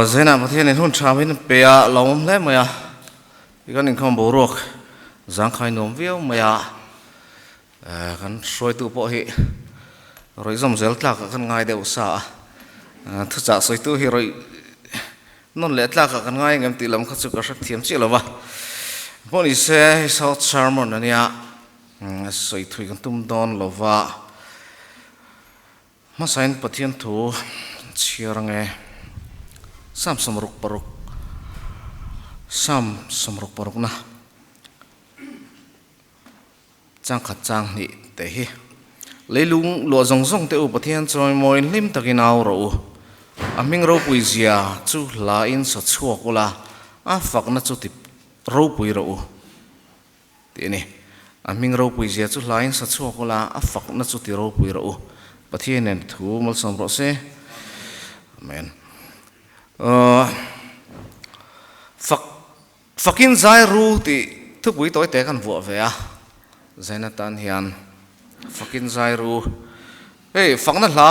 Zainah Pathianin hun tha min pe a, lo awm hle mai a, i kan inkhawm boruak zangkhai nuam viau mai a, kan hruaitu pawh hi rawih zawm zel tlakah kan ngai deuh sa a, thuchah sawitu hi rawih nawn leh tlakah kan ngai engem tih lam kha chu ka hre thiam chiah lo va, pawh ni se hei South Sermon a nia, sawi thui kan tum dawn lo va. Hmasain Pathian thu chhiar ange. Sam 66 Sam 66 na chang khat chang hnih te hi. Leilung luah zawng zawng te u Pathian chawi mawiin hlim takin au rawh u. A hming ropui zia chu hla in sa chhuak ula, a fakna chu ti ropui rawh u. Tih a ni. A hming ropui zia chu hlain sa chhuak ula, a fakna chu ti ropui rawh u. Pathian nen thu malsawm rawh se. Amen. Fak, fakin zai ru tih thupui tawi te kan vuah ve a. Zaina tan hian fakin zai ru. Hei, fakna hla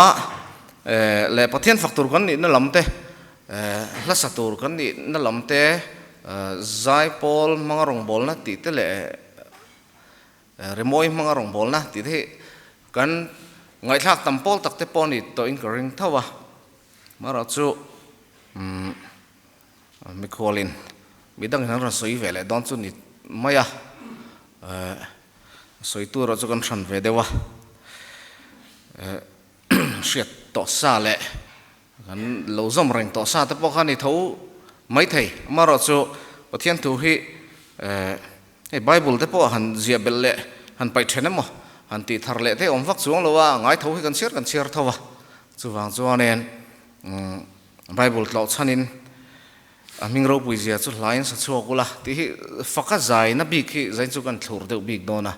leh Pathian fak tur kan nihna lam te, hla sa tur kan nihna lam te, zaipawl hmanga rawngbawlna tih te leh rimawi hmanga rawngbawlna tih te hi kan ngaihthlak tam pawl tak te pawh ni tawhin ka ring tho a. Amaherawhchu mikhualin midangin an rawn sawi ve leh dawn chu ni mai a. Sawi tur erawh chu kan hran ve deuh a, hriat tawh sa leh kan lo zawm reng tawh sa te pawh kha a ni tho maithei. Amaherawhchu Pathian thu hi hei Bible te pawh han ziah belh leh han paih then emaw han tih thar leh te awm vak chuang lo a, ngai tho hi kan chhiar kan chhiar tho a. Chuvang chuanin Bible tlawh chhanin A hming ropui zia chu hlain sa chhuak ula tih hi faka zaina bik hi zain chu kan thlur deuh bik dawn a,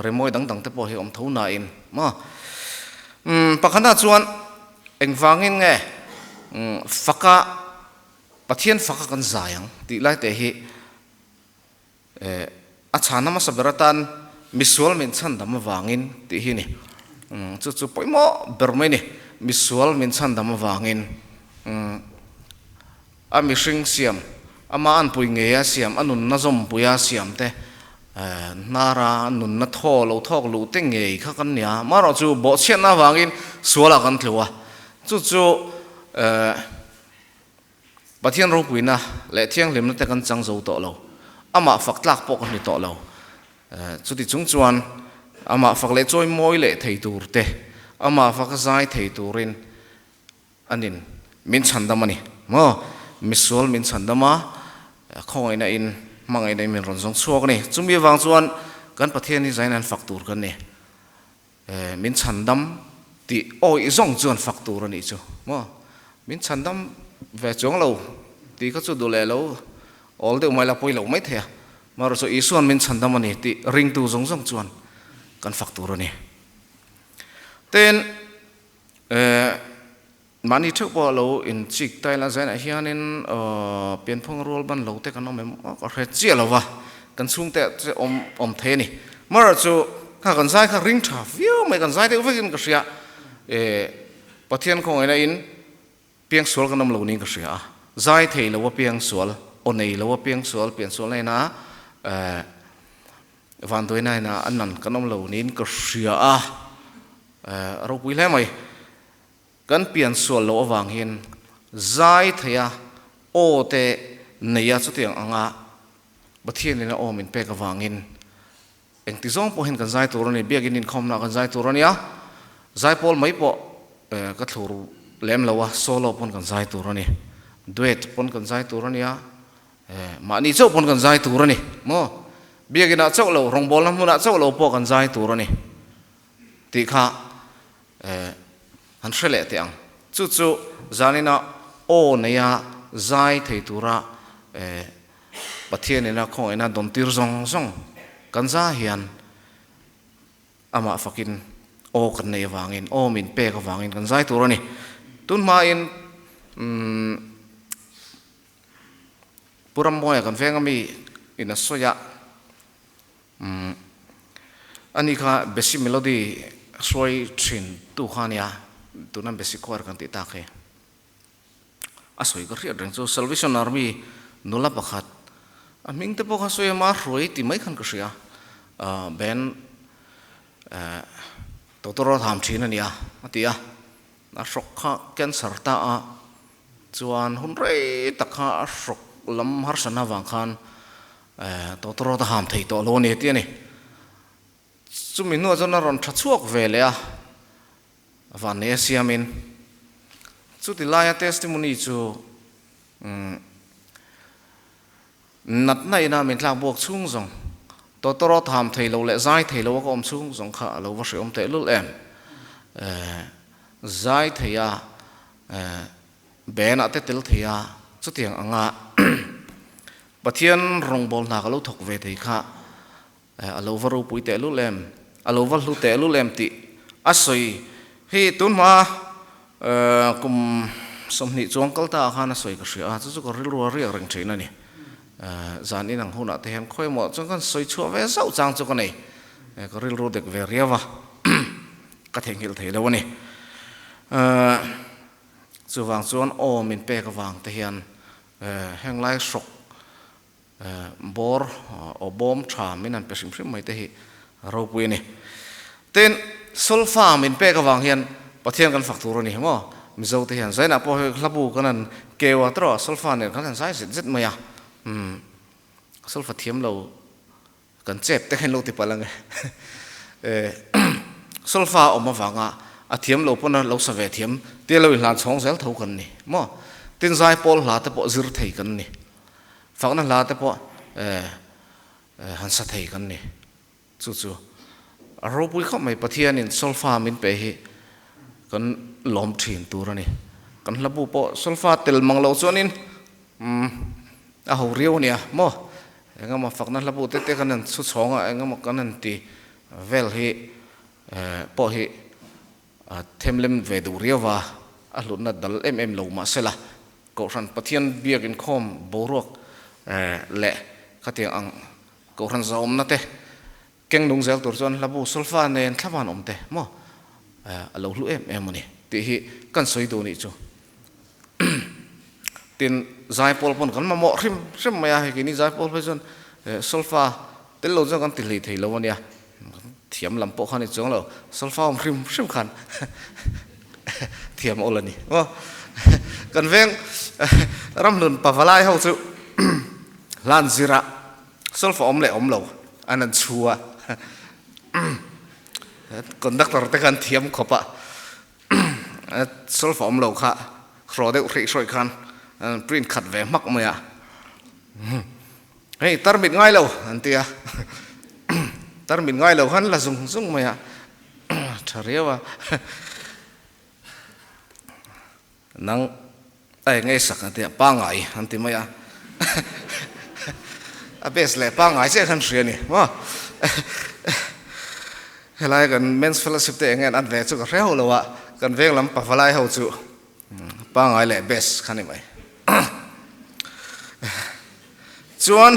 rimawi dang dang te pawh hi awm tho nain maw. Umm pakhatna chuan engvangin nge faka Pathian faka kan zai ang tih lai te hi A chhana hmasa ber atan misual min chhandam avangin tih hi a ni. Chu chu pawimawh ber mai a ni. Misual min chhandam avangin a mihring siam, ama anpui ngeia siam, a nunna zawmpuia siam te, hnara nunna thaw lo thawk luh te ngei kha kan nia. Amaherawhchu bawhchhiatna avangin sualah kan tlu a. Chu chu Pathian ropuina leh thianghlimna te kan chang zo tawh lo. Amah fak tlak pawh ka hni tawh lo. Chuti chung chuan amah fak leh chawi mawi leh thei tur te, amah fak a zai thei turin anin min chhandam a ni. Maw? Misual min chhandam a, khawngaihna in, hmangaihna in min rawn zawng chhuak a ni. Chumi avang chuan kan Pathian hi zain an fak tur kan ni. Min chhandam tih awih zawng chuan fak tur a nih chu maw? Min chhandam ve chuang lo tih kha chu duh leh lo awl deuh mai la pawi lo mai thei a. Amaherawhchu chu Isua'n min chhandam a ni tih ringtu zawng zawng chuan kan fak tur a ni. Tin, mahni theuh pawh lo inchik ta ila zainah hianin pianphung rual ban lo te kan awm em aw ka hre chiah lo va, kan chhungte ah te awm awm thei a ni. Amaherawhchu kha kan zai kha ring tha viau mai, kan zai deuh vekin ka hria. Pathian khawngaihna in piangsual kan awm lo niin ka hria a, zai thei lo a piangsual, aw nei lo a piangsual, piansual na ina vanduaina ina a nan kan awm lo niin ka hria a, ropui hle mai. Kan pian sual loh avang hian zai theia aw te neia chutiang anga Pathianin a aw min pek avangin engti zawng pawh hian kan zai tur a ni, biakin inkhawmna kan zai tur a nia, zaipawl mai pawh ka thlur lem lo a, solo pawn kan zai tur a ni, duet pawn kan zai tur a nia, mahni chauh pawn kan zai tur a ni maw, biakinah chauh lo, rawngbawlna hmunah chauh lo pawh kan zai tur a ni tih kha Han hre leh teh ang. Chu chu zanina aw neia zai thei tura Pathianina khawngaihna dawntir zawng zawng kan za hian amah fakin aw kan nei avangin, aw min pek avangin kan zai tur a ni. Tun hmain Pu Rammuaia kan veng ami in a sawi a. Umm ani kha Besi Melody hruai thin tu kha ania. Tuna Basic Choir kan tih tak hi. A sawi ka hriat reng chu Salvation Army nula pakhat a hming te pawh kha sawi a ma hruai ti mai khan ka hria. Band Totoro tham thin a nia a ti a. A hrawk kha cancer ta a chuan hun rei tak kha a hrawk lam harsatna avang khan Totoro ta ham thei tawh lo a ni tih a ni. Chumi hnuah chuan a rawn tha chhuak ve leh a, vannei a siamin chuti laia testimony chu natna ina min tlak buak chhung zawng, tawtawrawt ham thei lo leh zai thei lo a ka awm chhung zawng kha a lo va hreawm tehlul em. Zai thei a, Benah te tel thei a, chutiang anga Pathian rawngbâwl hna ka lo thawk ve thei kha a lo va ropui tehlul em, a lo va hlu tehlul em tih a sawi hi tunhma kum 20 chuang kal ta ah khan a sawi ka hria a, chu chu ka rilru a riak reng thin a ni. Zan inang hunah te hian khawimaw chuan kan sawi chhuah ve zauh chang chu ka nei, ka rilru dek ve riau a, ka theihnghilh thei lo a ni. Chuvang chuan aw min pek avang te hian heng lai hrawk bawr aw bawm tha min han pe hrim hrim mai te hi ropui a ni. Tin, solfa min pek avang hian Pathian kan fak tur a ni maw? Mizo te hian zainah pawh hei hlabu kan han keu a tawh a, solfa nen khan han zai zet zet mai a. Umm solfa thiam lo Kan chep te khan lo ti palh ange. Solfa awm avanga a thiam lo pawn a lo sa ve thiam tia lo inhlan chhawng zel tho kan ni maw? Tin zai pawl hla te pawh zir thei kan ni. Fakna hla te pawh han sa thei kan ni. Chu chu a ropui khawp mai Pathianin solfa min pe hi kan lawm thin tur a ni. Kan hlabu pawh solfa tel mang loh chuanin Umm a ho riau ania maw? Engemaw fakna hla bu te te kan han chhu chhawng a, engemaw kan han ti vel hi pawh hi a themlem ve duh riau va, a hlutna dal em em lo mahsela Kohhran Pathian biak inkhawm boruak leh khatiang ang Kohhran zahawmna te keng nung zel tur chuan hla bu solfa nen thlavan awm te maw a lo hlu em em a ni tih hi kan sawi duh nih chu. Tin, zaipawl pawn kan mamawh hrim hrim mai a, hei keini zaipawl phei chuan solfa tel lo chuan kan ti hlei thei lo a nia, thiam lam pawh kha ni chuang lo, solfa awm hrim hrim khan thiam awl a ni maw. Kan veng ramhlun pavalai ho chu hlan zirah solfa awm leh awm lo an han chhu a, conductor te khan thiam khawp a. Solfa awm lo kha hraw deuh hrih hrawih khan print khat ve hmak mai a, hei tarmit ngai lo an ti a, tarmit ngai lo khan la zung zung mai a, tha riau a, nang a eng ei sak an ti a, pangai an ti mai a, a best leh pangai chiah khan hria a ni maw, helai kan men's fellowship te eng nge an ve chu ka hre ho lo a, kan veng lam pavalai ho chu pangai leh best kha ni mai. Chuan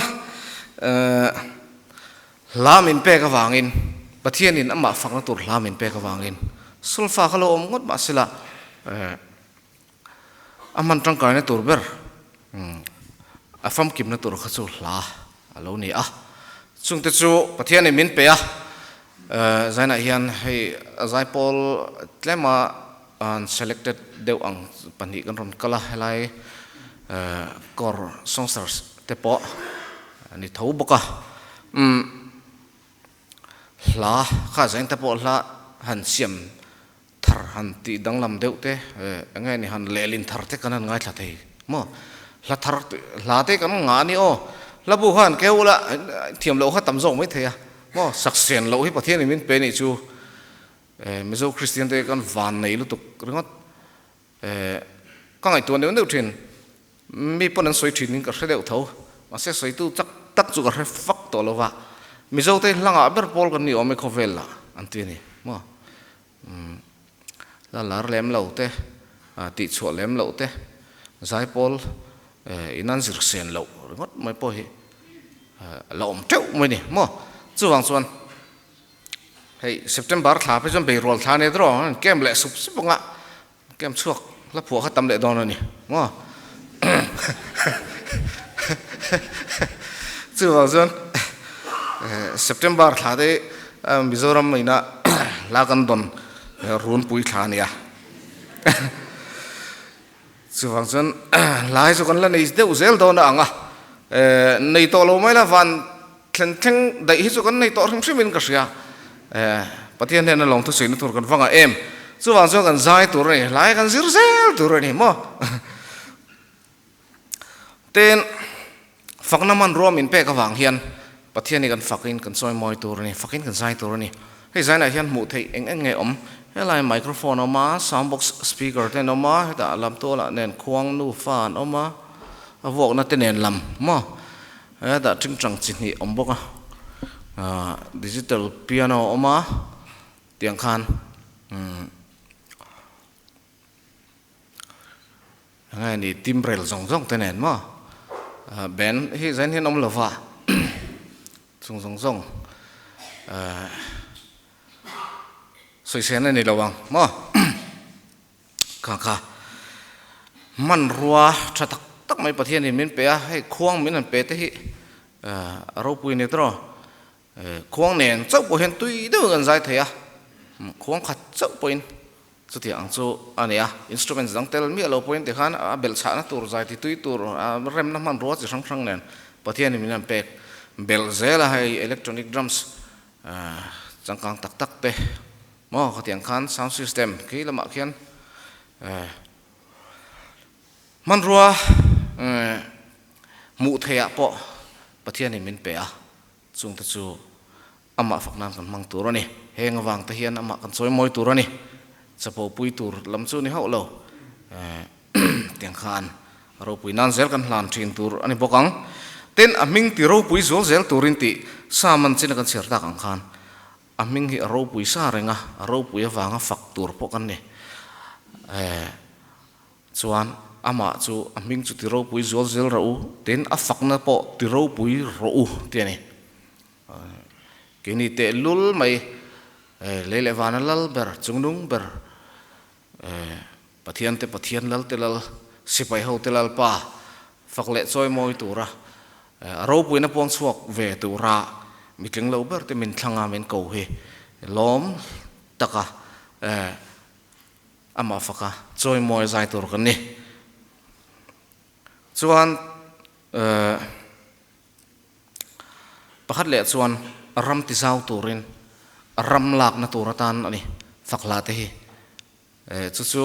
hla min pek avangin Pathianin amah fakna tur hla min pek avangin sulfa kha lo awm ngawt mahsela A hman tangkaina tur ber a famkimna tur kha chu hla a lo ni a. Chungte chu Pathianin min pe a, zainah hian hei zaipawl tlema an selected deuh ang pahnih kan rawn kal a, helai kawr songsters te pawh a ni tho bawk a. Hla kha zain te pawh hla han siam thar han tih danglam deuh te eng nge ni han lehlin thar te kan han ngaithla thei maw? Hla thar hla te kan ngah a ni aw, hla bu khan keu ula thiam loh kha tam zawk mai thei a maw? Saksen loh hi Pathian in min pe nih chu Mizo Kristian te kan van nei lutuk ringawt ka ngaihtuah neuh neuh thin. Mi pawn an sawi thin in ka hre deuh tho, mahse sawitu chak tak chu ka hre fak tawh lo va, Mizo te hlangah ber pawl kan ni awm e khawvel lah an ti a ni maw? Umm la lar lem lo te, tihchhuah lem loh te, zaipawl in an zir sen loh ringawt mai pawh hi la awm teuh mai a ni maw? Chuvang chuan hei September thla phei chuan beirual thla a ni tawh a, camp leh sup sup anga. Camp chhuak hla phuah kha tam leh dawn a ni maw? Chuvang chuan September thla te Mizoram ina hla kan dawn runpui thla a nia. Chuvang chuan hla hi chu kan la nei deuh zel dawn a ang a, nei tawh lo mai la van thlen thleng daih hi chu kan nei tawh hrim hrim in ka hria. Pathian hnena lawngthu sawi na tur kan vang a em? Chuvang chuan kan zai tur a ni, hla hi kan zir zel tur a ni maw? Tin, fakna hmanrua min pek avang hian Pathian hi kan fakin kan chawi mawi tur a ni, fakin kan zai tur a ni. Hei zainah hian hmuh theih eng eng nge awm? Helai microphone a awm a, sound box speaker te an awm a, hetah lam tualah nen khuang nufa an awm a, a vuakna te nen lam maw? Hetah tingtang chi hnih awm bawk a, digital piano a awm a, tiang khan umm Enge ni timrel zawng zawng te nen maw band hi zain hian awm lova chung zawng zawng sawisel a ni lo ang maw kha kha hmanrua tha tak tak mai Pathianin min pe a hei khuang min han pe te hi a ropui ni tawh Khuang nen chauh pawh hian tui deuhin kan zai thei a, khuang khat chauh pawhin chutiang ang chu a ni a, instruments dang tel miah lo pawhin tikhan a belh chhahna tur zai ti tui tur remna hmanrua chi hrang hrang nen Pathianin min han pek belh zel a, hei electronic drums changkang tak tak te maw khatiang khan sound system khi lamah khian hmanrua hmuh theihah pawh Pathianin min pe a. Chungte chu amah fak nan kan hmang tur a ni. Heng avang te hian amah kan chawi mawi tur a ni. Chapo pui tur lam chu ni hauh lo. Tiang khan ropui nan zel kan hlan thin tur a ni bawk ang. Tin, a hming ti ropui zual zel turin tih sa man chin a kan chhiar tak ang khan a hming hi a ropui sa reng a, a ropui avanga fak tur pawh kan ni. Chuan amah chu a hming chu ti ropui zual zel rawh u, tin a fakna pawh ti ropui rawh u ti a ni. Keini tehlul mai lei leh vana lal ber, chungnung ber, Pathian te Pathian lal te lal, sipai ho te lalpa fak leh chawi mawi tura a ropuina puang chhuak ve tura mitling lo ber te min thlanga min ko hi lawm taka Amah faka chawimawi zai tur kan ni. Chuan pakhat leh chuan ram ti zau turin ram lakna tur atan a ni fak hla te hi. Chu chu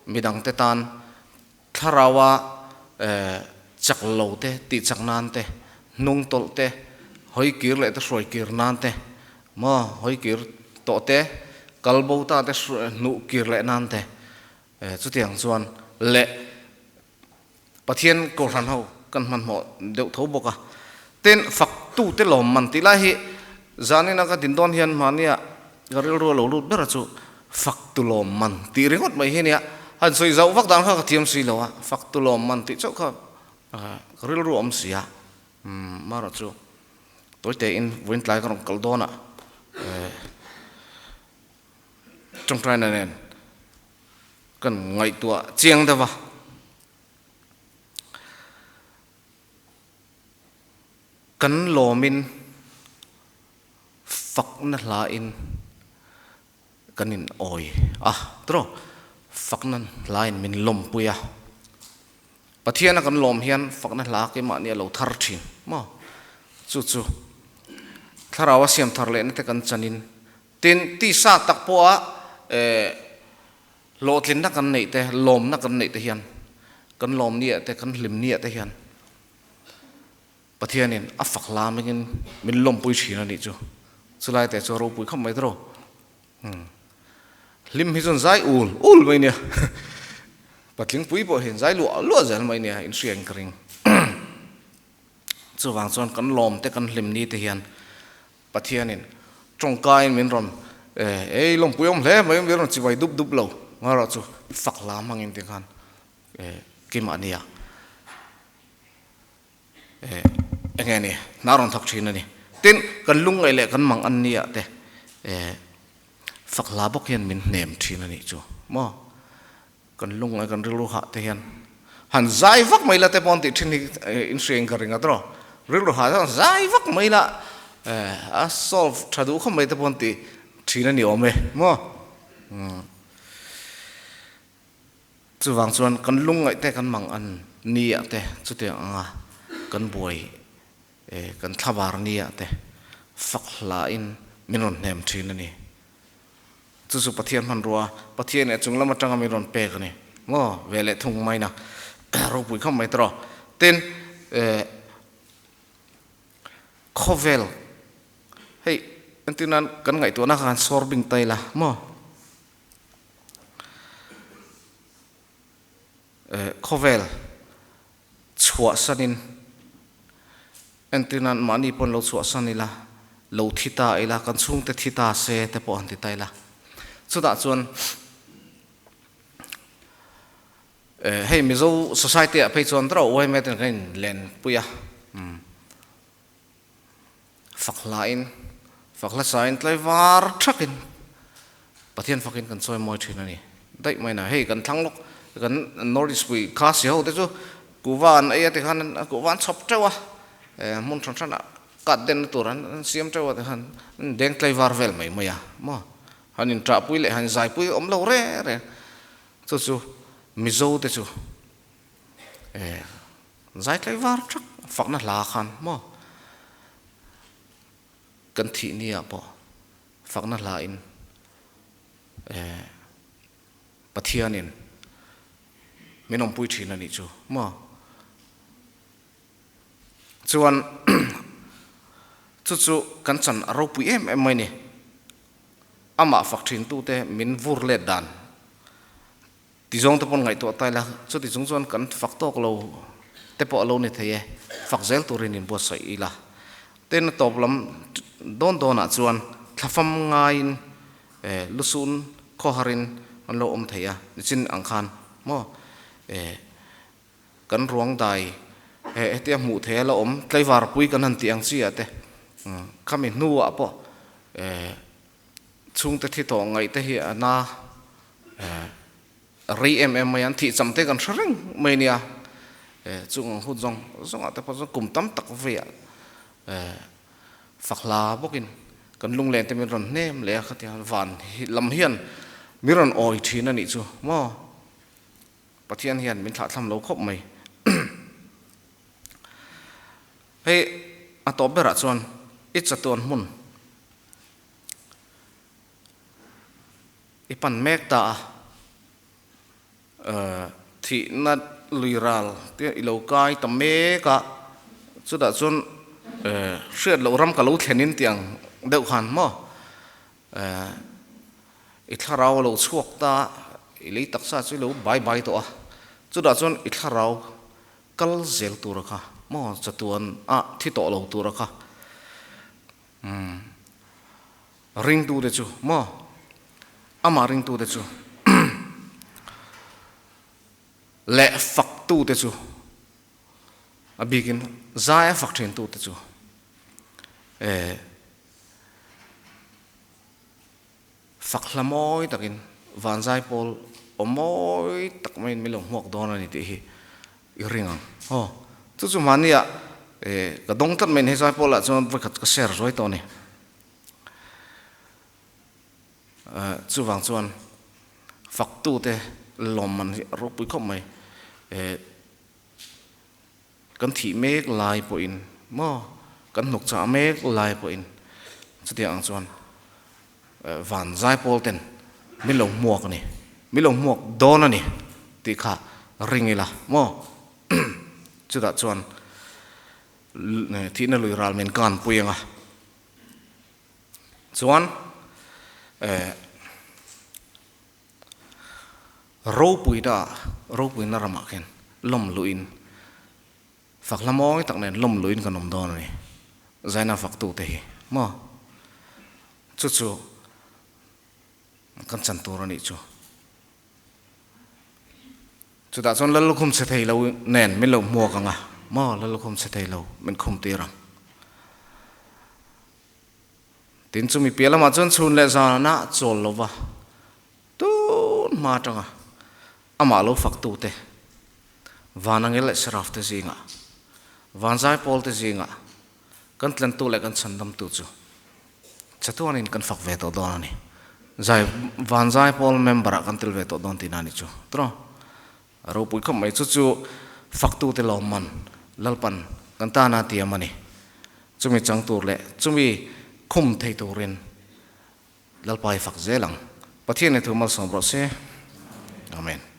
midangte tan Thlaraua chak lo te, tih chak nan te, hnung tawlh te, hawi kir leh te hruai kir nan te, maw hawi kir tawh te, kal bo ta te hnuh kir leh nan te, chutiang chuan leh Pathian Kohhran ho kan hmanhmawh deuh tho bawk a. Tin, faktu te lawmman tih lai hi zanina ka din dawn hian mahnia ka rilru a lo lut ber a chu faktu lawmman tih ringawt mai hi nia. Han sawi zauh vak dan kha ka thiam si lo a, faktu lawmman tih chauh kha ka rilru a awm si a. Marawh chu tawi tein vawiin tlai ka rawn kal dawn a, tawngtaina nen kan ngaihtuah chiang deuh a. Kan lawmin fakna hlain kan in awi a tawh fakna hlain min lawmpui a, Pathiana kan lawm hian fakna hla keimahni a lo thar thin maw? Chu chu thlarau a siam thar lehna te kan chanin tin tisa tak pawha eh Hlawhtlinna kan neih te, lawmna kan neih te hian, kan lawm ni ah te, kan hlim ni ah te hian Pathianin a fak hla mingin min lawmpui thin a nih chu. Chulai te chu a ropui khawp mai tawh. Hlim hi chuan zai ul ul mai nia. Patling pui pawh hian zai luah luah zel mai nia inhriain ka ring. Chuvang chuan kan lawm te, kan hlim ni te hian Pathianin tawngkaiin min rawn ei lawmpui awm hle mai, min rawn chibai dup dup lo. Ngarawh chu fak hla hmangin ti khan keimah nia enge ni hna rawn thawk thin a ni. Tin, kan lungngaih leh kan mang an nia te fak hla bawk hian min hnem thin a nih chu maw. Kan lung ai kan rilru hah te hian han zai vak mai la te pawh an tih thin hi in hria in ka ring a tawh. Rilru hah chuan zai vak mai la a solve tha duh khawp mai te pawh an tih thin a ni awm e maw. Chuvang chuan kan lung ngaih te kan mang an ni ah te chutiang anga kan buai kan thlabar ni ah te fak hla in min rawn hnem thin a ni. Chu chu Pathian hmanrua, Pathian leh chung lam atanga min rawn pek a ni maw? Ve leh thung maina ropui khawp mai tawh. Tin, khawvel hei entir nan kan ngaihtuahna kha kan sawr bing ta ila maw? Khawvel chhuahsanin entir nan mahni pawn lo chhuahsan ila, lo thi ta ila, kan chhungte thi ta se te pawh han ti ta ila. Chutah chuan hei Mizo society ah phei chuan ro yma ten kan in len pui a, fak hlain, fak hlasain tlaivar thakin Pathian fakin kan chawi mawi thin a ni. Daih mai na hei kan thlang lawk kan North East pui Khasi ho te chu kuhva an ei a tikhan kuhva an chhawp teuh a, hmun hran hran ah kat den na tur an siam teuh a tikhan an deng tlaivar vel mai mai a maw. Han in ṭah pui leh han zai pui awm lo reng reng chu chu Mizo te chu zai tlaivar thak fakna hla khan maw kan thih ni ah pawh Fakna hla in Pathian in min awmpui thin a nih chu maw? Chuan chu chu kan chan a ropui em em mai ni. Amah fak thin tute min vur let dan ti zawng te pawn ngaihtuah ta ila, chuti chung chuan kan fak tawk lo te pawh a lo ni thei e, fak zel turin inbuatsaih ila. Tin, a tawp lam dawn dawnah chuan thlafam ngaiin lusun khawharin an lo awm thei a, nichin ang khan maw kan ruang dai hetia hmuh theia la awm tlaivar pui kan han tih ang chi ah te khami hnuah pawh Chhungte thi tawh ngaih te hi a na rei em em mai a, an thih cham te kan hre reng mai nia. Chung ang hun zawng zawng ah te pawh chuan kum tam tak veiah fak hla bawkin kan lunglen te min rawn hnem leh a, khatiang van lam hian min rawn awi thin a nih chu maw. Pathian hian min thlahthlam lo khawp mai. Hei a tawp berah chuan i chatuan hmun I pan mek ta a, thihna lui ral te i lo kai ta mek a, chutah chuan hriat loh ram ka lo thlen in tih ang deuh khan maw i thlarau a lo chhuak ta a, i lei taksa chu i lo bai bai tawh a, chutah chuan i thlarau kal zel tur a kha maw chatuan a thi tawh lo tur a kha. Umm ringtute chu maw? Amah ringtute chu leh faktute chu a bikin zai a fak thintute chu eh fak hla mawi takin van zai pawl aw mawi tak maiin min lo hmuak dawn a ni tih hi i ring ang. Aw, chu chu mahnia eh ka dawng tlat mai ni hei zai pawl ah chuan vawikhat ka share zuai tawh a ni. Eh chuvang chuan faktute lawmman hi a ropui khawp mai. Eh kan thih mek lai pawhin maw kan hnuk chah mek lai pawhin chutiang ang chuan van zai pawl ten min lo hmuak a ni, min lo hmuak dawn a ni tih kha ring ila maw chutah chuan thihna lui ral min kan pui ang a chuan eh Ropuina ropuina ramah khian lawm luhin fak hla mawi tak nen lawm luhin kan awm dawn a ni. Zaina faktute hi maw? Chu chu kan chan tur a nih chu. Chutah chuan Lallukhum chhe thei lo nen min lo hmuak ang a, maw Lallukhum chhe thei lo min khum tir ang. Tin chumi piah lamah chuan chhun leh zanah chawl lova tun hma atanga Amah lo faktute, van angel leh serafte zingah, van zaipawlte zingah kan tlentu leh kan chhandamtu chu chatuanin kan fak ve tawh dawn a ni. Zai, van zaipawl member-ah kan tel ve tawh dawn tihna a ni chu. Tawh a ropui khawp mai. Chu chu faktute lawmman Lalpan kan tana tiam a ni. Chumi chang tur leh chumi khum thei turin Lalpa i fak zel ang. Pathian i thu malsawm rawh se. Amen.